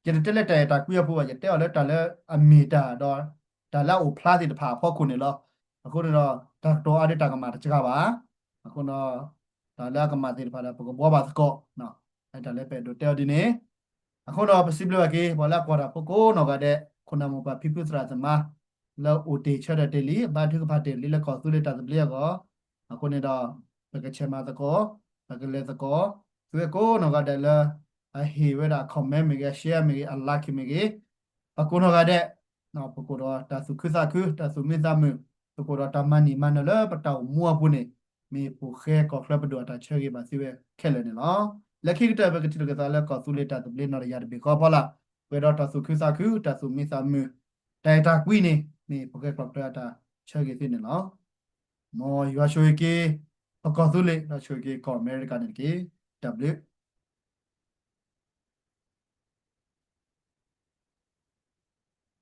ယတတဲလၢတၢ်အဲၣ်တၢ်ကွံအပူၤဘၣ်, ယတဲအီၤလၢတၢ်လၢအမ့ၢ်တၢ်ဒီး တၢ်လၢအအိၣ်ဖျါသ့ၣ်တဖၣ်အဖီခိၣ်န့ၣ်လီၤ. အဃိန့ၣ်ဒီး တၢ်ကတိၤအါဒီးတၢ်ကမၣ်တစှၤဘၣ်. အဃိဒီး တၢ်လၢအကမၣ်သ့ၣ်တဖၣ်ဒီး ပကဘှီဘၣ်သကိး, တၢ်လၢပအဲၣ်ဒိးတဲအီၤဒ်န့ၣ် အဃိဒီး ပစံးဘျုးဘၣ်က့ၤ ပှၤလၢအကွၢ်တၢ်ဖိကိးနီၢ်ဂၤဒဲး, ခိၣ်နၢ်မိၢ်ပၢ်ဖံဖုသရၣ်သမါ လၢအိၣ်တ့ၢ်ဆၢထၢၣ်တ့ၢ်လံ, ဘါထုကဖၣ်တ့ၢ်လံလၢကီၢ်သူလ့ၤတၢ်သဘျ့အဂီၢ်, အဃိန့ၣ်ဒီး ပကဆဲးမၤသကိး, ပကလဲၤသကိး, သုဝဲကိးနီၢ်ဂၤဒဲးလၢ အဟ့ၣ်ဝဲဒၣ်အ comment မ့ၢ်ဂ့ၤ, အ share မ့ၢ်ဂ့ၤ, အ like မ့ၢ်ဂ့ၤ, ပကိးနီၢ်ဂၤဒဲး, ပကိးဒီးတၢ်သူၣ်ခုသးခု, တၢ်သူၣ်မံသးမုာ်, ပကိးဒီးတၢ်မၤနၢၤမၤနၢၤလၢပတၢ်အိၣ်မူအပူၤန့ၣ်, မ့ၢ်ပူၤဃဲကီၢ်ချၢပဒိၣ်အတၢ်ဆၢဂ့ၤဘၣ်သုဝဲခဲလၢာ်န့ၣ်လီၤ. လၢခံကတၢၢ် ပကထံၣ်လိာ်က့ၤသးလၢကီၢ်သူလ့ၤတၢ်သဘျ့နီၣ်တယၤတဘ့ၣ်ဃီအဖီလာ်, ပှဲၤဒီးတၢ်သူၣ်ခုသးခု, တၢ်သူၣ်မံသးမုာ်, တၢ်အဲၣ်တၢ်ကွံန့ၣ် မ့ၢ်ပကဲကျီၢ်ကျၢအတၢ်ဆၢဂ့ၤသုန့ၣ်လီၤ. မ်ယွၤဆိၣ်ဂ့ၤက့ၤ ပကီၢ်သူလ့ၤ ဒီးဆိၣ်ဂ့ၤက့ၤကီၢ်အမဲရကၤန့ၣ်တက့ၢ်. တၢ်ဘျုး